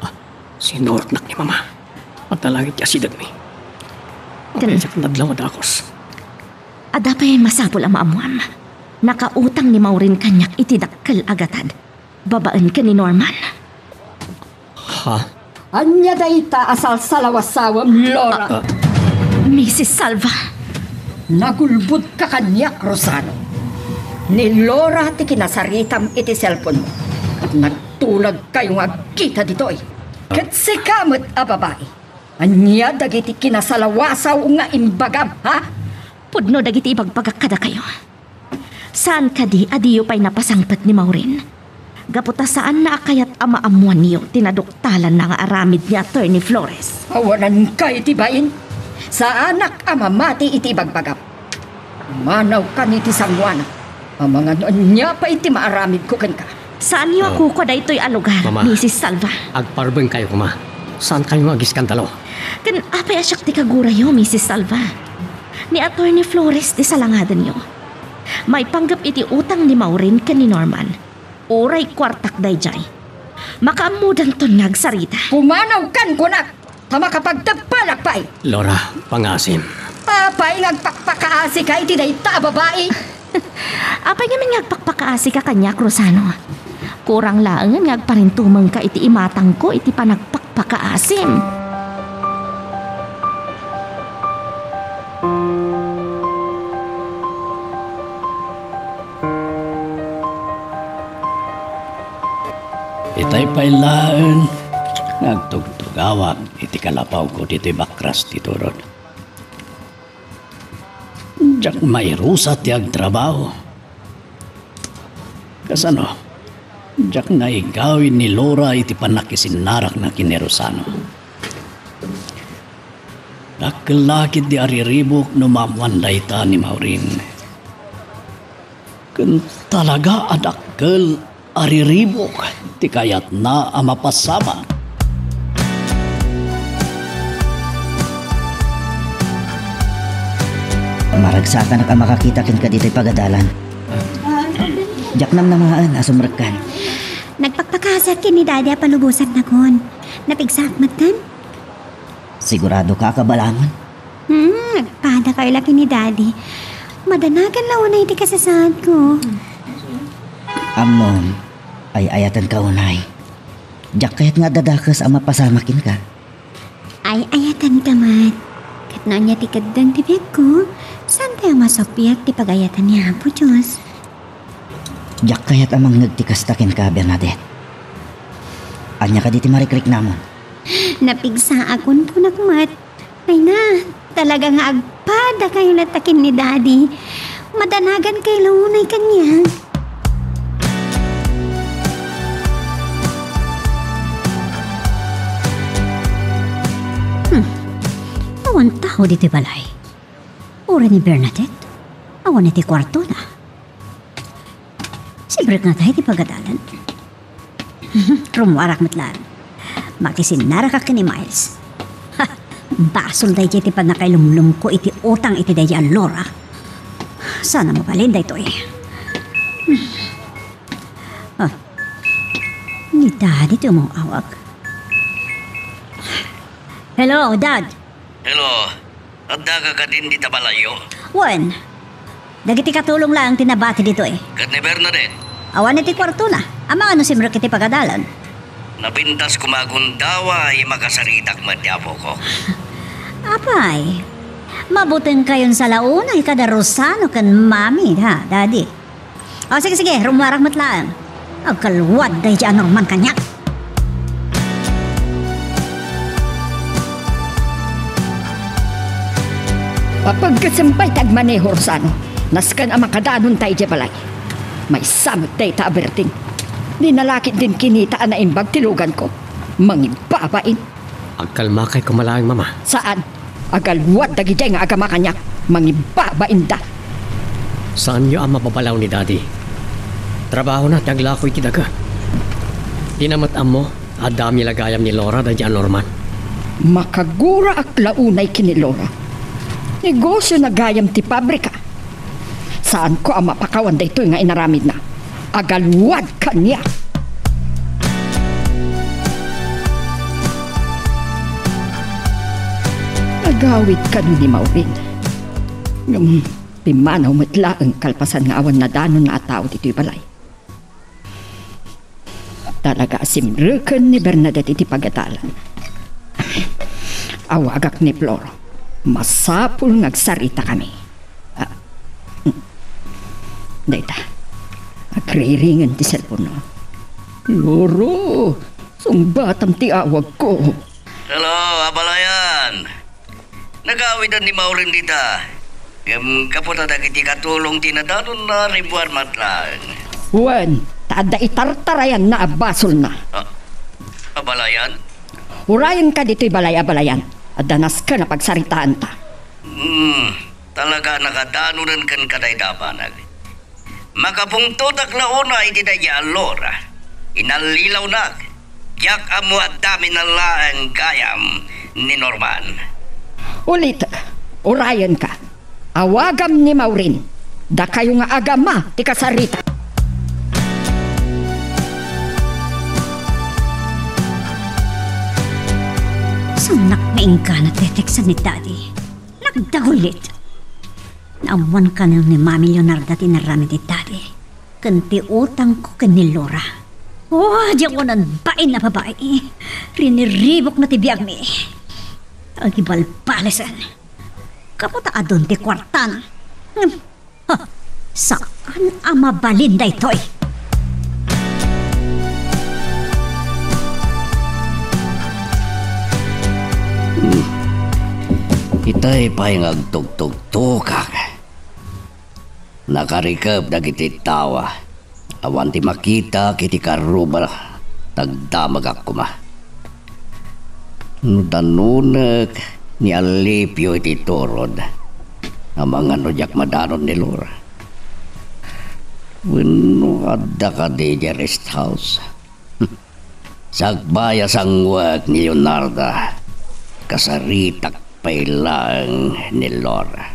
Ah, sinurotnak ni Mama. Adda laeng iti asidegmi. Ken apay a diak nadlaw a dakos? Adda pay masapul a maammuam. Nakautang ni Maureen kaniak iti dakkel a gatad, babaen ken ni Norman. Ha? Ania dayta a salsalawasawem, Laura? Ah, ah. Misis Salva. Nagulbodka kaniak, Rosano. Ni Laura ti kinasaritam iti cellphone-mo. Ket nagtulagkayo nga agkita ditoy. Ket sika met a babai. Ania dagiti kinasalawasaw nga imbagam, ha? Pudno dagiti ibagbagak kadakayo. Saan kadi a diyo pay napasangpet ni Maureen? Gapu ta saanna a kayat a maammuanyo ti naduktalanna nga aramid ni Attorney Flores. Awananka iti bain. Saanak a mamati iti ibagbagam. Manawkan iti sangoanak. Amangan no ania pay ti maaramidko kenka. Saanyo a Ah. kukua daytoy a lugar, Mama, Misis Salva. Agparbengkayo koma. Saankayo nga agiskandalo. Ken apay a siak ti kagurayo, Misis Salva? Ni Attorney Flores ti salangadenyo. Maipanggep iti utang ni Maureen ken ni Norman. Uray kuartak daydiay. Makaammodanton nga agsarita. Pumanawkan kunak, ta makapagteppelak pay. Laura, pangaasim. Apay nga agpakpakaasika iti dayta a babai? Apay ngamin nga agpakpakaasika kaniak, Rosano? Kurang laengen nga agparintumengka iti imatangko iti panagpakpakaasim. Itay pay laeng nga agtugtugawak iti kalapawko ditoy bakras ti turod. Diak mairusa ti agtrabaho. Kasano? Diak naigawid ni Laura iti pannakisinnarana ken ni Rosano. Dakkel la ketdi a riribuk no maammoan dayta ni Maureen. Ken talaga a dakkel a riribuk ti kayatna a mapasamak. Maragsakanak a makakita kenka ditoy pagadalan. Diak namnamaen a sumrekkan. Nagpakpakaasiak ken ni Daddy a palubosannakon. Napigsaak metten? Siguradoka a kabaelamon? Hmm, agpadakayo la ken ni Daddy. Madanagan la unay ti kasasaadko. Ammom, ay-ayatenka unay. Diak kayat nga adda dakes a mapasamak kenka. Ay-ayatenka met. Ket no ania ti keddeng ti biagko, saantayo a masuppiat ti pag-ayatan ni Apo Dios. Diak kayat a mangngeg ti kasta kenka, Bernadette. Ania kadi ti marikriknamon? Napigsaakon kunak met. Ay na, talaga nga agpadakayo latta ken ni Daddy. Madanagankayo la unay kaniak. Hmm. Awan tao ditoy balay. Uray ni Bernadette, awan iti kuartona. Simrek ngarud iti pagadalan. Rummuarak met laeng. Makisinnarak ken ni Miles. Ha! Basol daydiay ti pannakailumlomko iti utang iti daydiay a Laura. Saan a mabalin daytoy. Ah. Ni Daddy ti umaw-awag. Hello, Dad. Hello. Addaka kadin dita balayyo? Wen. Dagiti katulong laeng ti nabati ditoy. Ket ni Bernadette? Awan iti kuartona. Amangan no simrek iti pagadalan. Napintas koma a gundaway, makasaritak met ti apokok. Apay, mabutengkayon sa la unay kada Rosano ken Mami, ha, Daddy? O, sige, sige, rummuarak met laeng. Agkalwad daydiay a Norman kaniak. Apagkasempay ti agmaneho, Rosano. Nasken a makadanonta idiay balay. Maysa met dayta a Berting. Di na la ketdin kinita a naimbag ti luganko. Mangibabain. Agkalmakay koma laeng, Mama. Saan. Agalwad dagidiay nga agama kaniak. Mangibabainda. Saanyo a mababalaw ni Daddy. Trabahona ti aglako iti daga. Dina met ammo a dami la gayam ni Laura daydiay a Norman. Makaguraak la unay ken ni Laura. Negosiona gayam ti pabrika. Saanko a mapakawan daytoy nga inaramidna. Agalwad kaniak. Agawid kano ni Maureen. Ngem pimmanaw met laeng kalpasan nga awan nadanonna a tao ditoy balay. Talaga a simreken ni Bernadette iti pagadalan. Awagak ni Flor. Masapul nga agsaritakami. Ah, mm. Dayta. Agriringen ti cellphone-no. Loro, sungbatam ti awagko. Hello, abalayan. Nagawidan ni Maureen dita. Ngem kaputa dagiti katulong ti nadanonna, ribuar met laeng. Wen, ta adda itartarayanna a basolna. Ah, abalayan? Urayenka ditoy balay, abalayan. Adda nasken a pagsaritaanta. Hmm, talaga a nakadanonenka dayta a banag. Makapungtotak la unay iti daydiay a Laura. Inallilawnak. Diak ammo a dami na laeng gayam ni Norman. Ulitek, urayenka. Awagam ni Maureen. Dakayo nga agama ti kasarita. Saanak nga inggana ti tekstan ni Daddy. Nagdagulit. Naammoan kano ni Mami Leonarda ti inaramid ni Daddy ken ti utangko ken ni Laura. Oh, diak awanen bain a babai. Riniribukna ti biagmi. Agibalbalisen. Kaputa adun ti kuartana. Ngem, ha, saan a mabalin daytoy. Hmm. Itay pay nga agtugtugtokak. Nakarikep dagiti tao. Awan ti makitak iti karruba, nagdamagak koma. No danonek ni Alipio iti turod, amangan no diak madanon ni Laura. Wenno adda kadi idiay rest house? Sakbay a sanguek ni Leonarda, kasaritak pay laeng ni Laura.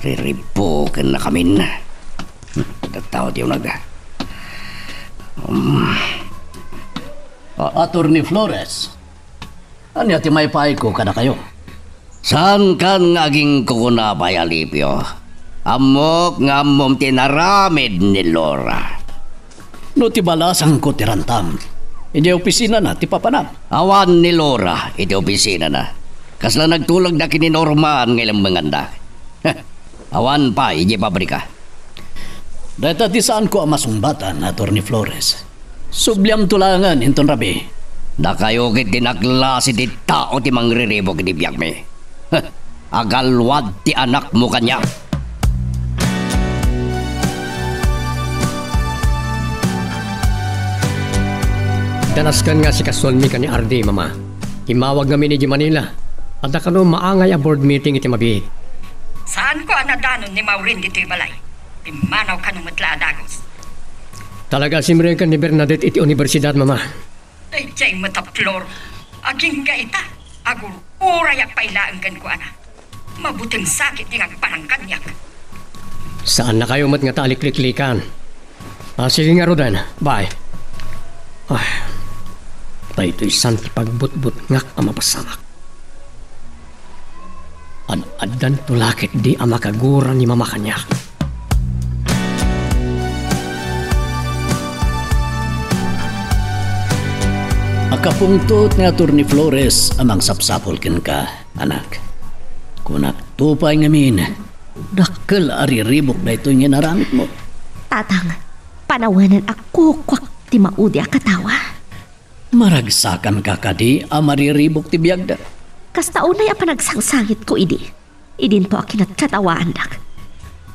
Riribukennakamin. Tattao ti uneg. Um. A-, Attorney Flores, ania ti maipaayko kadakayo? Saankan nga agingkukuna pay, Alipio. Ammok nga ammom ti inaramid ni Laura. No ti balasangko ti rantam, idiay opisinana ti papanam. Awan ni Laura iti opisinana. Kasla nagtulagda ken ni Norman nga ilemmenganda. Awan pay idiay pabrika. Dayta ti saanko a masungbatan, Attorney Flores. Subliamto laengen inton rabii. Dakayo ket ti naklasi ti tao ti mangriribuk iti biagmi. Agalwad ti anakmo kaniak. Danasken nga asikasuanmi ken ni Ardi, Mama. Immawag ngamin idiay Manila. Adda kano maangay a board meeting iti mabiit. Saanko a nadanon ni Maureen ditoy balay. Pimmanaw kano met la a dagus. Talaga a simreken ni Bernadette iti universidad, Mama. Daydiay met a Flor. Agingga ita. Agur-urayak pay laeng kenkuana. Mabuteng sakit ti agparang kaniak. Saannakayo met ngata a likliklikan. Ah, sige ngaruden. Bye. Ah, daytoy saan ti pagbutbutngak a mapasamak. Ad-addanto la ketdi a makagura ni Mama kaniak. Akapungtot ni Attorney Flores a mangsapsapul kenka, anak. Kunakto pay ngamin, dakkel a riribuk daytoy nga inaramidmo. Tatang, panawen a kukuak ti maudi a katawa. Maragsakanka kadi a mariribuk ti biagda? Kasta unay a panagsangsangitko idi. Idinto a kinatkaatawaandak.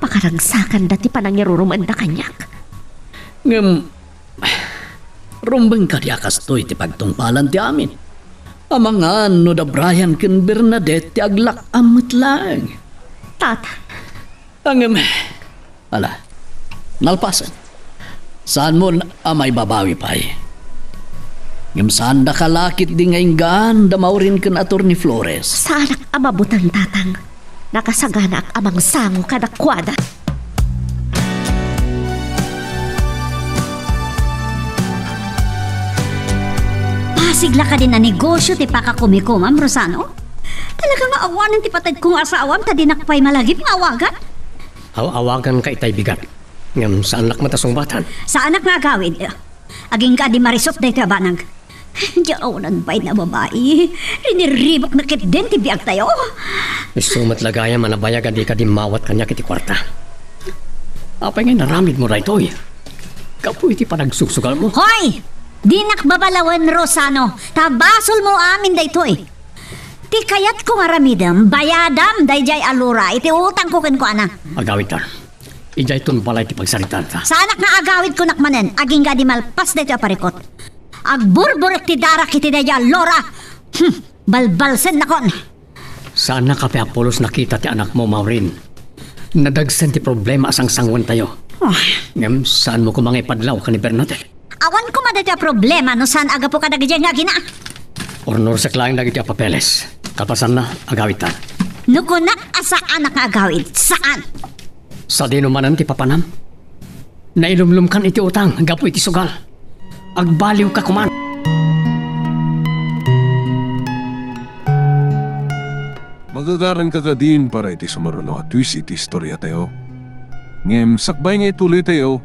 Pakaragsakanda ti panangirurumenda kaniak. Ngem, rumbeng kadi a kastoy ti pagtungpalan ti amin? Amangan no da Brian ken Bernadette ti aglak-am met laeng. Tata. Ngem, ala, nalpasen. Saanmo a maibabawi pay. Ngem saandaka la ketdi nga inggaan da Maureen ken Attorney Flores. Saanak a mabuteng, Tatang. Nakasaganaak a mangsango kadakuada. Pasig la kadin a negosio ti pakakumikumam, Rosano? Talaga nga awanen ti patadko nga asawam ta dinak pay malagip nga awagan? Aw-awaganka itay bigat. Ngem saannak met a sungbatan. Saanak nga agawid. Agingga a di marisot daytoy a banag. Diay awanan bain a babai. Riniribukna ketdin ti biagtayo. Isu met la gayam a nabayag a dika dimmawat kaniak iti kuarta. Apay nga inaramidmo daytoy? Gapu iti panagsusugalmo. Hoy! Dinak babalawen, Rosano. Ta basolmo amin daytoy. Ti kayatko nga aramidem, bayadam daydiay a Lora iti utangko kenkuana. Agawidta. Idiayton balay ti pagsaritaanta. Saanak nga agawid, kunak manen, agingga a di malpas daytoy a parikut. Agburburek ti darak iti daydiay a Lora. Hmm, balbalsennakon. Saannak a pay a pulos nakita ti anakmo, Maureen. Nadagsen ti problema a sangsanguentayo. Ah. Ngem saanmo koma nga ipadlaw ken ni Bernadette? Awan koma daytoy a problema no saan a gapu kadagiti nga agina. Urnursek laeng dagiti a papeles. Kalpasanna, agawidtan. No kunak a saanak nga agawid, saan? Sadino manen ti papanam? Nailumlomkan iti utang gapu iti sugal. Agbaliwka koman. Magagaranka kadin para iti sumaruno a twist iti istoriatayo. Ngem sakbay nga ituloytayo,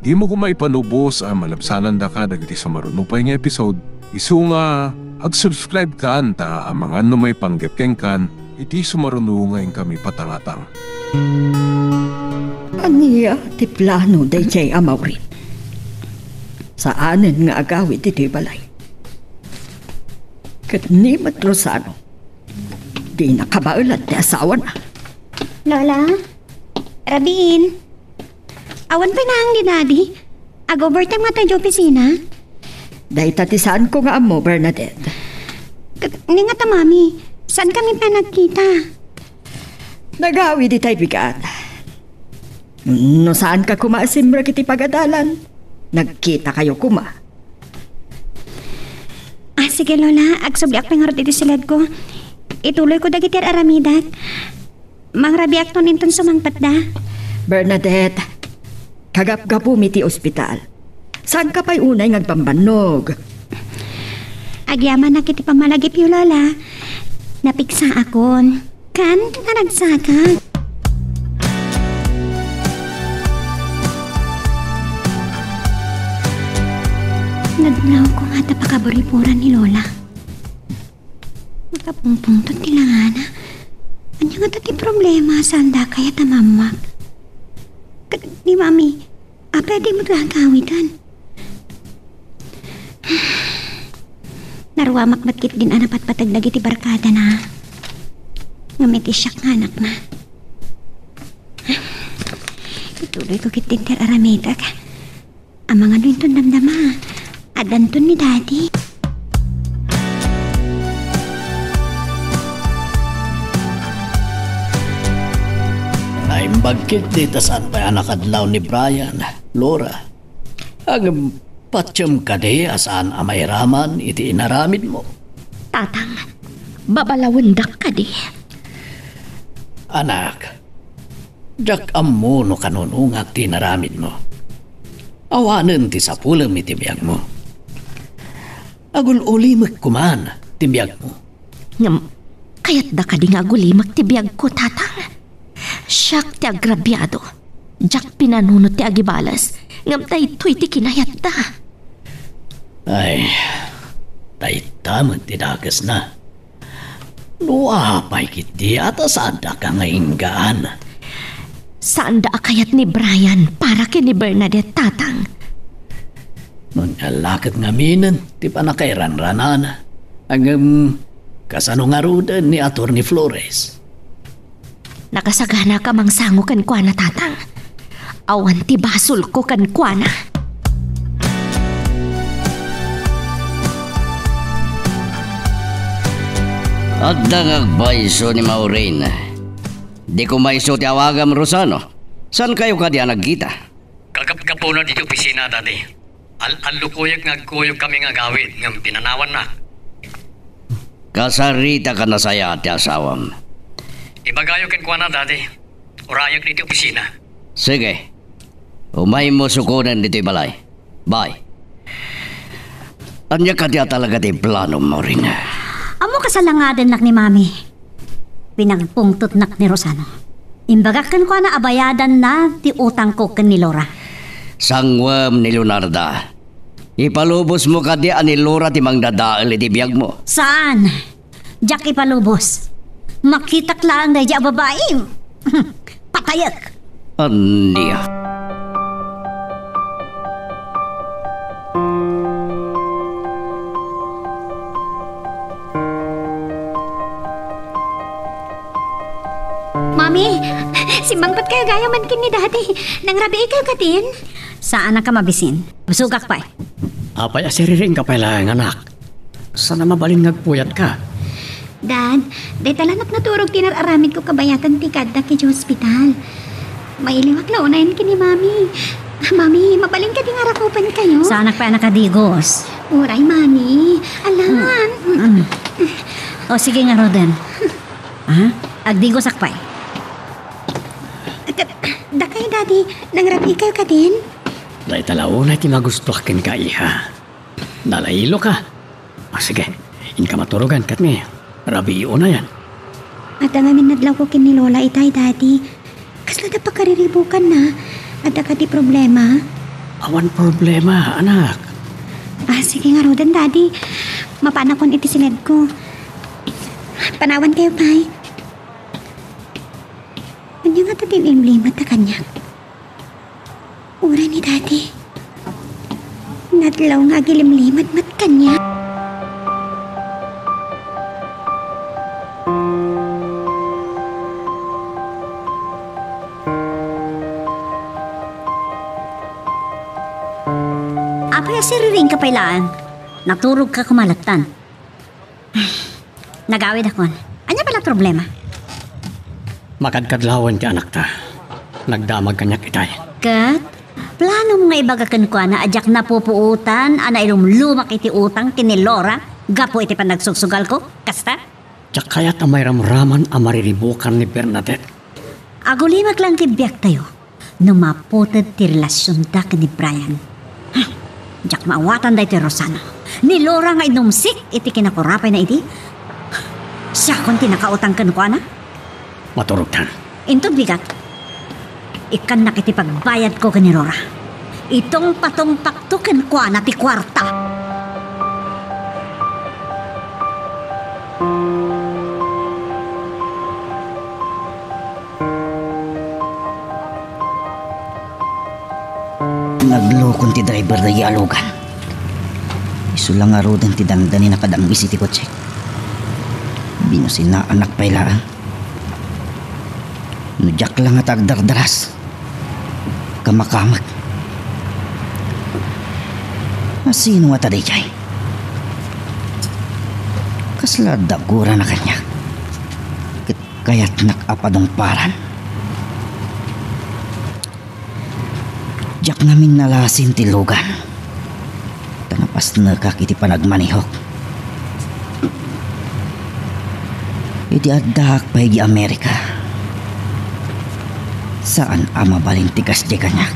dimo koma ipanubos a malabsanandaka dagiti sumaruno pay nga episode. Isu nga, ag-subscribe kan ta amangan no maipanggep kenkan iti sumaruno nga inkami patangatang. Ania ti plano daydiay a Maureen? Saanen nga agawid iti balay. Ket ni met Rosano, dina kabaelan ti asawana. Lola? Rabin? Awan pay naang ni Daddy? Ag-overtime ngata idiay opisina? Dayta ti saanko nga ammo, Bernadette. Ket ni ngata, Mami, saankami pay a nagkita? Nagawid itay bigat. No saanka koma a simrek iti pagadalan, nagkitakayo koma. Ah, sige, Lola. Agsubliak pay ngarud iti siledko. Ituloyko dagiti ar-aramidak. Mangrabiakton inton sumangpetda. Bernadette, kagapgapumi ti ospital. Saanka pay unay nga agbambannog? Agyamanak iti pammalagipyo, Lola. Napigsaakon. Kan, naragsakak. Nadlawko ngata pakaburiburan ni Lola. Makapungpungtot ti langana. Ania ngata ti problema, saanda kayat a mammak? Ket ni Mami, apay a dimo gagawidan? Naruamak met ketdin a napatpateg dagiti barkadana. Ngem iti siak nga anakna. Ituloyko ketdin ti ar-aramidak. Amangan no inton damdama, addanton ni Daddy. Naimbag ketdi ta saan pay a nakadlaw ni Brian, Lora. Ngem patiem kadi a saan a mairaman iti inaramidmo? Tatang, babalawendak kadi? Anak, diak ammo no kanunongak ti inaramidmo. Awanen ti sapulem iti biagmo. Agul-ulimek koman ti biagmo. Ngem, kayatda kadi nga agulimek ti biagko, Tatang? Siak ti agrabiado. Diak pinanunot ti agibales, ngem daytoy ti kinayatda. Ay, dayta met ti dakesna. No apay ketdi a ta saandaka nga inggaan? Saanda a kayat ni Brian para ken ni Bernadette, Tatang. Ania la ket ngaminen ti pannakairanranana? Ngem, kasano ngaruden ni Attorney Flores? Nakasaganaka mangsango kenkuana, Tatang. Awan ti basolko kenkuana. Adda nga agpayso ni Maureen. Diko maiso ti awagam, Rosano. Saankayo kadi a nagkita? Kagapgapuna ditoy opisina, Daddy. Al-, allukuyek nga agkuyogkami nga agawid ngem pinanawanna. Kasaritak a nasayaat ti asawam. Ibagayo kenkuana, Daddy. Urayek ditoy opisina. Sige. Umaymo sukonen ditoy balay. Bye. Ania kadi a talaga ti planom, Maureen? Ammo kasalangadennak ni Mami. Pinagpungtotnak ni Rosano. Imbagak kenkuana a bayadanna ti utangko ken ni Laura. Sanguem ni Leonarda. Ipalubosmo kadi a ni Laura ti mangdadael iti biagmo? Saan? Diak ipalubos. Makitak laeng daydi a babai. Patayek! Ania? Mami, simmangpet kayo gayam man ken ni Daddy. Nangrabii kayo kadin? Saan a ka mabisin. Busugak pay. Apay a siriring ka pay laeng, anak? Saan a mabalin nga agpuyatka? Dad, dayta laeng naturog ti inar-aramidko kabayatan ti kaaddak idiay ospital. Mailiwak la unayen ken ni Mami. Mami, mabalin kadi nga arakupen kayo? Saanak pay a nakadigos. Uray, Mami. Alan. Mm. O, sige ngaruden. Ah, agdigosak pay. Dakay, Daddy, nangrabii kayo kadin? Dayta la unay ti magustuak kenka, iha. Nalailo ka. Ah, sige, inka maturogan, ket ni, rabii unayen. Adda ngamin nadlawko ken ni Lola itay, Daddy. Kasla da pakariribukanna? Adda kadi problema? Awan problema, anak. Ah, sige ngaruden, Daddy. Mapanakon iti siledko. Panawan kayo pay. Ania ngata ti limlimat ta kaniak? Uray ni Daddy. Nadlaw nga agilimlimat met kaniak. Apay a siriring ka pay laeng? Naturog ka kumalattan. Nagawidakon. Ania pay la problema? Makadkadlawen ti anakta. Nagdamag kaniak itay. Ket, planom nga ibaga kenkuana a diak napupuotan a nailumlumak iti utang ken ni Laura gapu iti panagsugsugalko? Kasta? Diak kayat a mairamraman a mariribukan ni Bernadette. Agulimek laeng ti biagtayo. No maputed ti relasionda ken ni Brian. Hm, diak maawatan daytoy Rosano. Ni Laura nga inumsik iti kinakurapayna idi. Siakon ti nakautang kenkuana? Maturogtan. Inton bigat, ikkannak iti pagbayadko ken ni Laura. Itungpatungpakto kenkuana ti kuarta. Naglukon ti driver daydi a Logan. Isu la ngaruden ti dandani nakadangis iti kotsek. Binusinaanak pay laeng. No diak la ngata agdardaras, kamakamek. A sino ngata daydiay? Kasla adda agurana kaniak. Ket kayatnak a padungparan. Diak ngamin nalasin ti Logan. Ta napasnekak iti panagmanehok. Idi addaak pay idi Amerika, saan a mabalin ti kasdiay kaniak.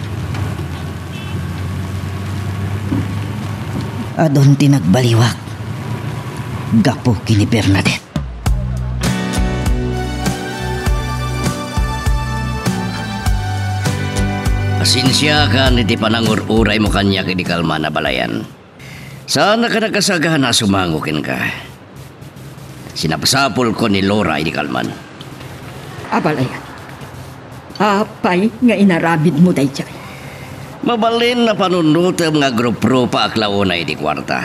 Adun ti nagbaliwak gapu ken ni Bernadette. Pasensiakan iti panangur-uraymo kaniak idi kalman a balayan. Saanak a nakasagana a sumango kenka. Sinapsapulko ni Laura idi kalman. A balayan, apay nga inaramidmo daydiay? Mabalin a panunnotem nga agruprupaak la unay iti kuarta.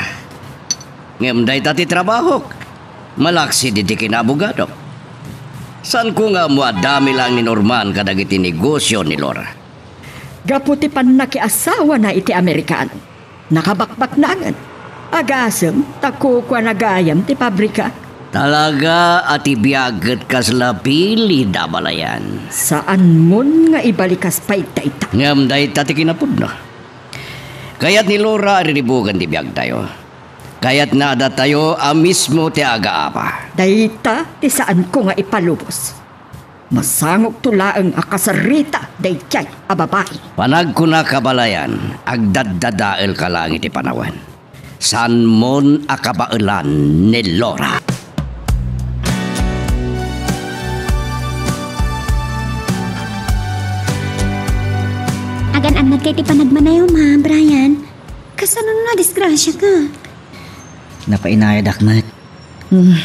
Ngem dayta ti trabahok. Malaksid iti kinabugadok. Saanko nga ammo a dami laeng ni Norman kadagiti negosio ni Laura. Gapu ti pannakiasawana iti Amerikano, nakabakbaknangen. Agasem ta kukuana gayam ti pabrika. Talaga a ti biag ket kasla pilid a balayan. Saanmon nga ibalikas pay dayta. Ngem dayta ti kinapudno. Kayat ni Laura a riribuken ti biagtayo. Kayatna a datayo a mismo ti agaapa. Dayta ti saanko nga ipalubos. Masangokto laeng a kasarita daydiay a babai. Panagkunak a balayan, agdaddadaelka laeng iti panawen. Saanmon a kabaelan ni Laura. Agan-annadka iti panagmanayo, Ma, Brian. Kasano no nadisgrasiaka? Napainayadak met. Hmm,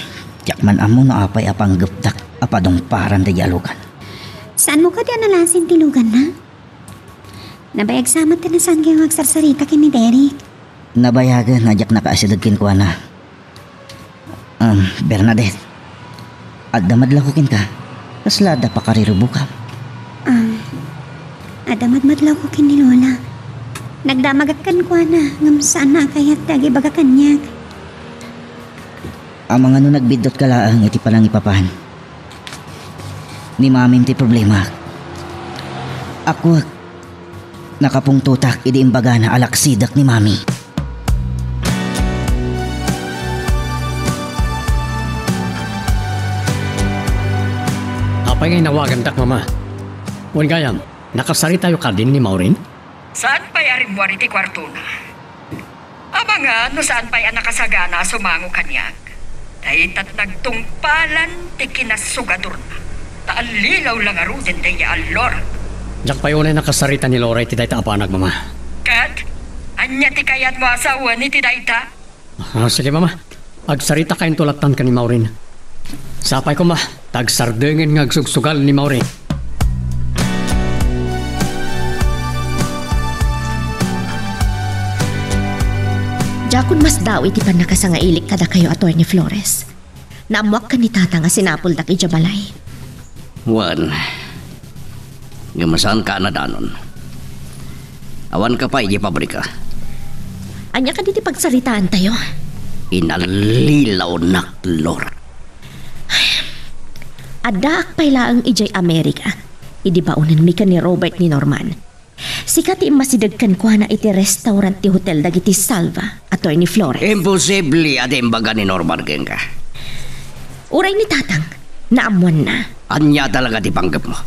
diak man ammo no apay a panggepdak a padungparan daydiay a lugan. Saanmo kadi a nalasin ti luganna? Nabayag sa met ti nasaankayo nga agsarsarita ken ni Derek. Nabayagen a diak nakaasideg kenkuana. Um, Bernadette, adda madlawko kenka. Kasla adda pakariribukam? Um, adda madmadlawko ken ni Lola. Nagdamagak kenkuana, ngem saanna a kayat ti agibaga kaniak. Amangan no nagbiddutka laeng iti panangipapan. Ni Mamim ti problema. Akuek, nakapungtotak idi imbagana a laksidek ni Mami. Apay nga inawagandak, Mama? Wen gayam, nakasaritayo kadin ni Maureen? Saan pay a rimmuar iti kuartona? Amangan no saan pay a nakasagana a sumango kaniak. Daytat nagtungpalan ti kinasugadorna. Ta allilaw la ngaruden daydiay a Laura. Diak pay unay nakasarita ni Laura iti dayta a banag, Mama. Ket, ania ti kayatmo a sawen iti dayta? Ah, sige, Mama. Agsarita kayo lattan ken ni Maureen. Sapay koma, ta agsardengen nga agsugsugal ni Maureen. Diakon masdaaw iti pannakasangailik kadakayo, Attorney Flores. Naammoak ken ni Tatang a sinapuldak idiay balay. Wen, ngem saanka a nadanon. Awanka pay idiay pabrika. Ania kadi ti pagsaritaantayo? Inallilawnak, Laura. Addaak pay laeng idiay Amerika, idi baonenmi ken ni Robert ni Norman. Sika ti immasideg kenkuana iti restaurant ti hotel dagiti Salva, Attorney Flores. Imposible a di imbaga ni Norman kenka. Uray ni Tatang, naammoanna. Ania talaga ti panggepmo?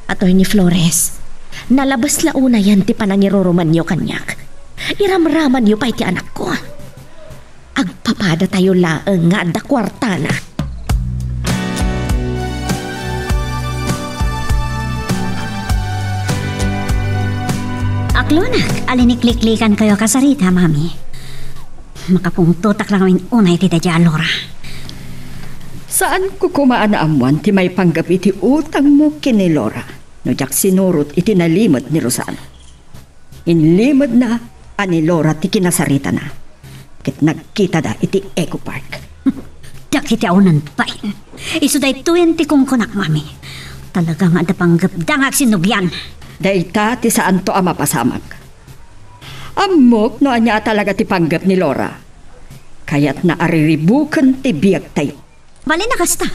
Attorney Flores, nalabes la unayen ti panangirurumanyo kaniak. Iramramanyo pay ti anakko. Agpapadatayo laeng nga adda kuartana. Aklonak a linikliklikankayo a kasarita, Mami. Makapungtotak la ngamin unay iti daydiay a Laura. Saanko koma a naammoan ti maipanggep iti utangmo ken ni Laura no diak sinurot iti nalimed ni Rosano. Inlimedna a ni Laura ti kinasaritana, ket nagkitada iti Eco Park. Dagiti awanan bain. Isu daytoyen ti kunkunak, Mami. Talaga nga adda panggepda nga agsinnublian. Dayta ti saanto a mapasamak. Ammok no ania a talaga ti panggep ni Laura. Kayatna a riribuken ti biagtayo. Balin a kasta.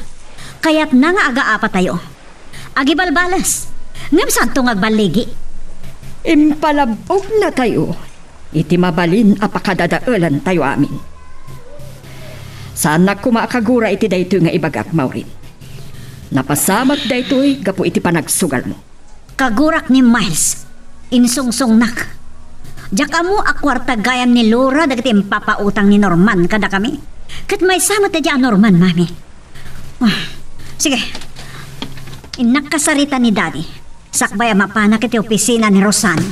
Kayatna nga agaapatayo. Agibalbales. Ngem saanto nga agballigi. Impalabbongnatayo iti mabalin a pakadadaelantayo amin. Saannak koma a kagura iti daytoy nga ibagak, Maureen. Napasamak daytoy gapu iti panagsugalmo. Kagurak ni Miles, insungsongnak. Diak ammo a kuarta gayam ni Laura dagiti impapautang ni Norman kadakami. Ket maysa met daydiay a Norman, Mami. Ah, sige. Innak kasarita ni Daddy. Sakbay a mapanak iti opisina ni Rosano.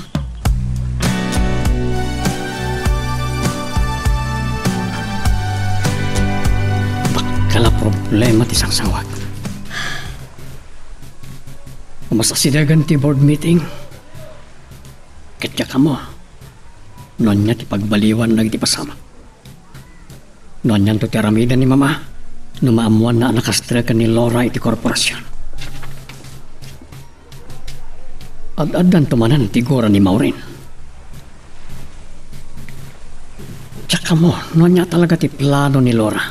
Bakka la problema ti sangsangwak. Umasidegen ti board meeting. Ket diak ammo no ania ti pagbaliwan dagiti pasamak. No anianto ti aramiden ni Mama, no maammoanna a nakastreken ni Laura iti korporasion. Ad-addanto manen ti gura ni Maureen. Diak ammo no ania talaga ti plano ni Laura.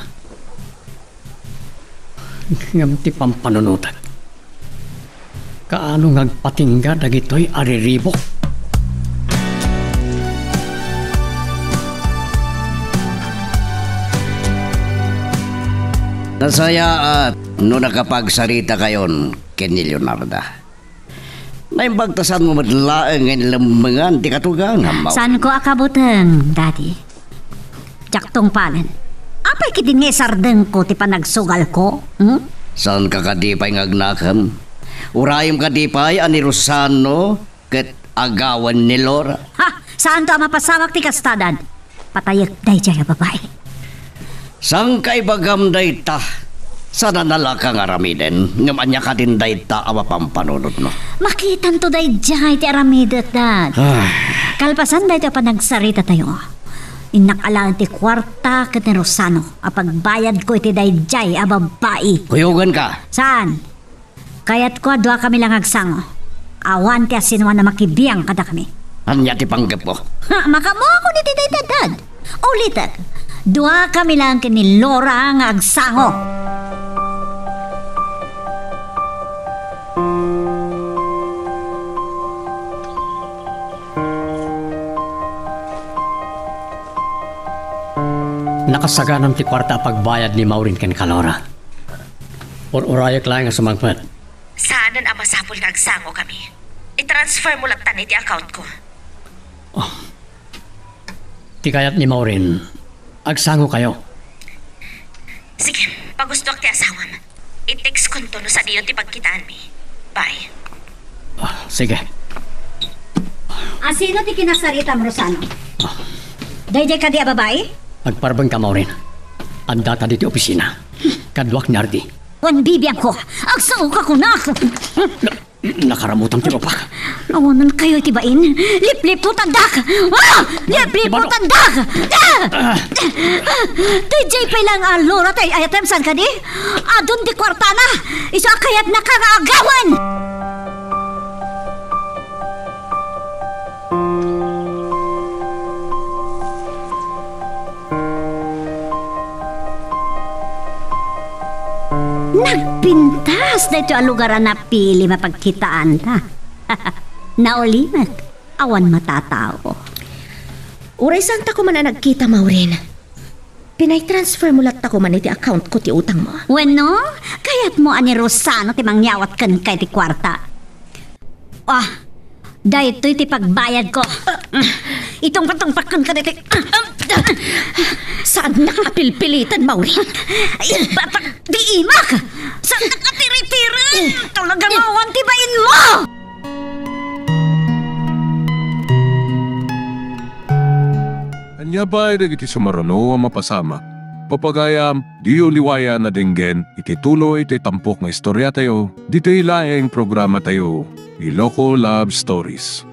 Ngem ti pampanunotek, kaano nga agpatingga dagitoy a riribuk? Nasayaat no nakapagsarita kayon ken ni Leonarda. Naimbag ta saanmo met laeng nga inlemmengan ti katugangam, Maureen. Saanko a kabuteng, Daddy. Diak tungpalen. Apay ketdin nga isardengko ti panagsugalko? Hmm? Saanka kadi pay nga agnakem? Urayem kadi pay a ni Rosano ket agawen ni Laura? Ha! Saanto a mapasamak ti kasta, Dad. Patayek daydiay a babai. Saanka ibagam dayta? Saan a nalaka nga aramiden, ngem ania kadin dayta a mapanpanunotmo? Makitanto daydiay ti aramidek, Dad. Ay. Kalpasan daytoy a panagsaritatayo, innak alaen ti kuarta ket ni Rosano a pagbayadko iti daydiay a babai. Kuyoganka. Saan? Kayatko a duakami la nga agsango. Awan ti asinoan a makibiang kadakami. Ania ti panggepmo? Ha, makaammoakon iti dayta, Dad. Ulitek, duakami laeng ken ni Laura nga agsango. Nakasaganam ti kuarta a pagbayad ni Maureen kenka, Laura. Ur-urayek laeng a sumangpet. Saanen a masapul nga agsangokami. I-transfer mo lattan iti account ko. Oh. Ti kayat ni Maureen, agsangokayo. Sige, pagustoak ti asawam. I-text konto no sadiyo ti pagkitaanmi. Bye. Ah, sige. Asino ti kinasaritam, Rosano? Daydiay kadi a babai? Agparbenka, Maureen. Addaka ditoy opisina. Kaduak ni Ardi. Wen bibiangko. Agsangoka kunak. Na-, nakaramutam ti rupak. Awanenkayo iti bain. Lipliputandak! Ah! Lipliputandak! Ah! Daydiay pay laeng a Laura ti ay-ayatem, saan kadi? Adun ti kuartana. Isu a kayatnaka nga agawen! Nagpintas daytoy a lugar a napilim a pagkitaanta. Naulimek, awan matatao. Uray saanta koma a nagkita, Maureen. Pinay-transfer mo latta koma iti account ko ti utang mo. Wenno, kayatmo a ni Rosano ti mangyawat kenka iti kuarta? Ah, daytoy ti pagbayad ko. Itungpatungpakkan ka ditoy. Saannak a pilpilitan, Maureen. Ay, batak di imak! Saannak a tiritirem! Talaga nga awan ti bain mo! Ania pay dagiti sumaruno a mapasamak? Papagayam, diyo liwayan a denggen iti tuloy ti tampok nga istoriatayo, ditoy laeng programatayo, Iloko Love Stories.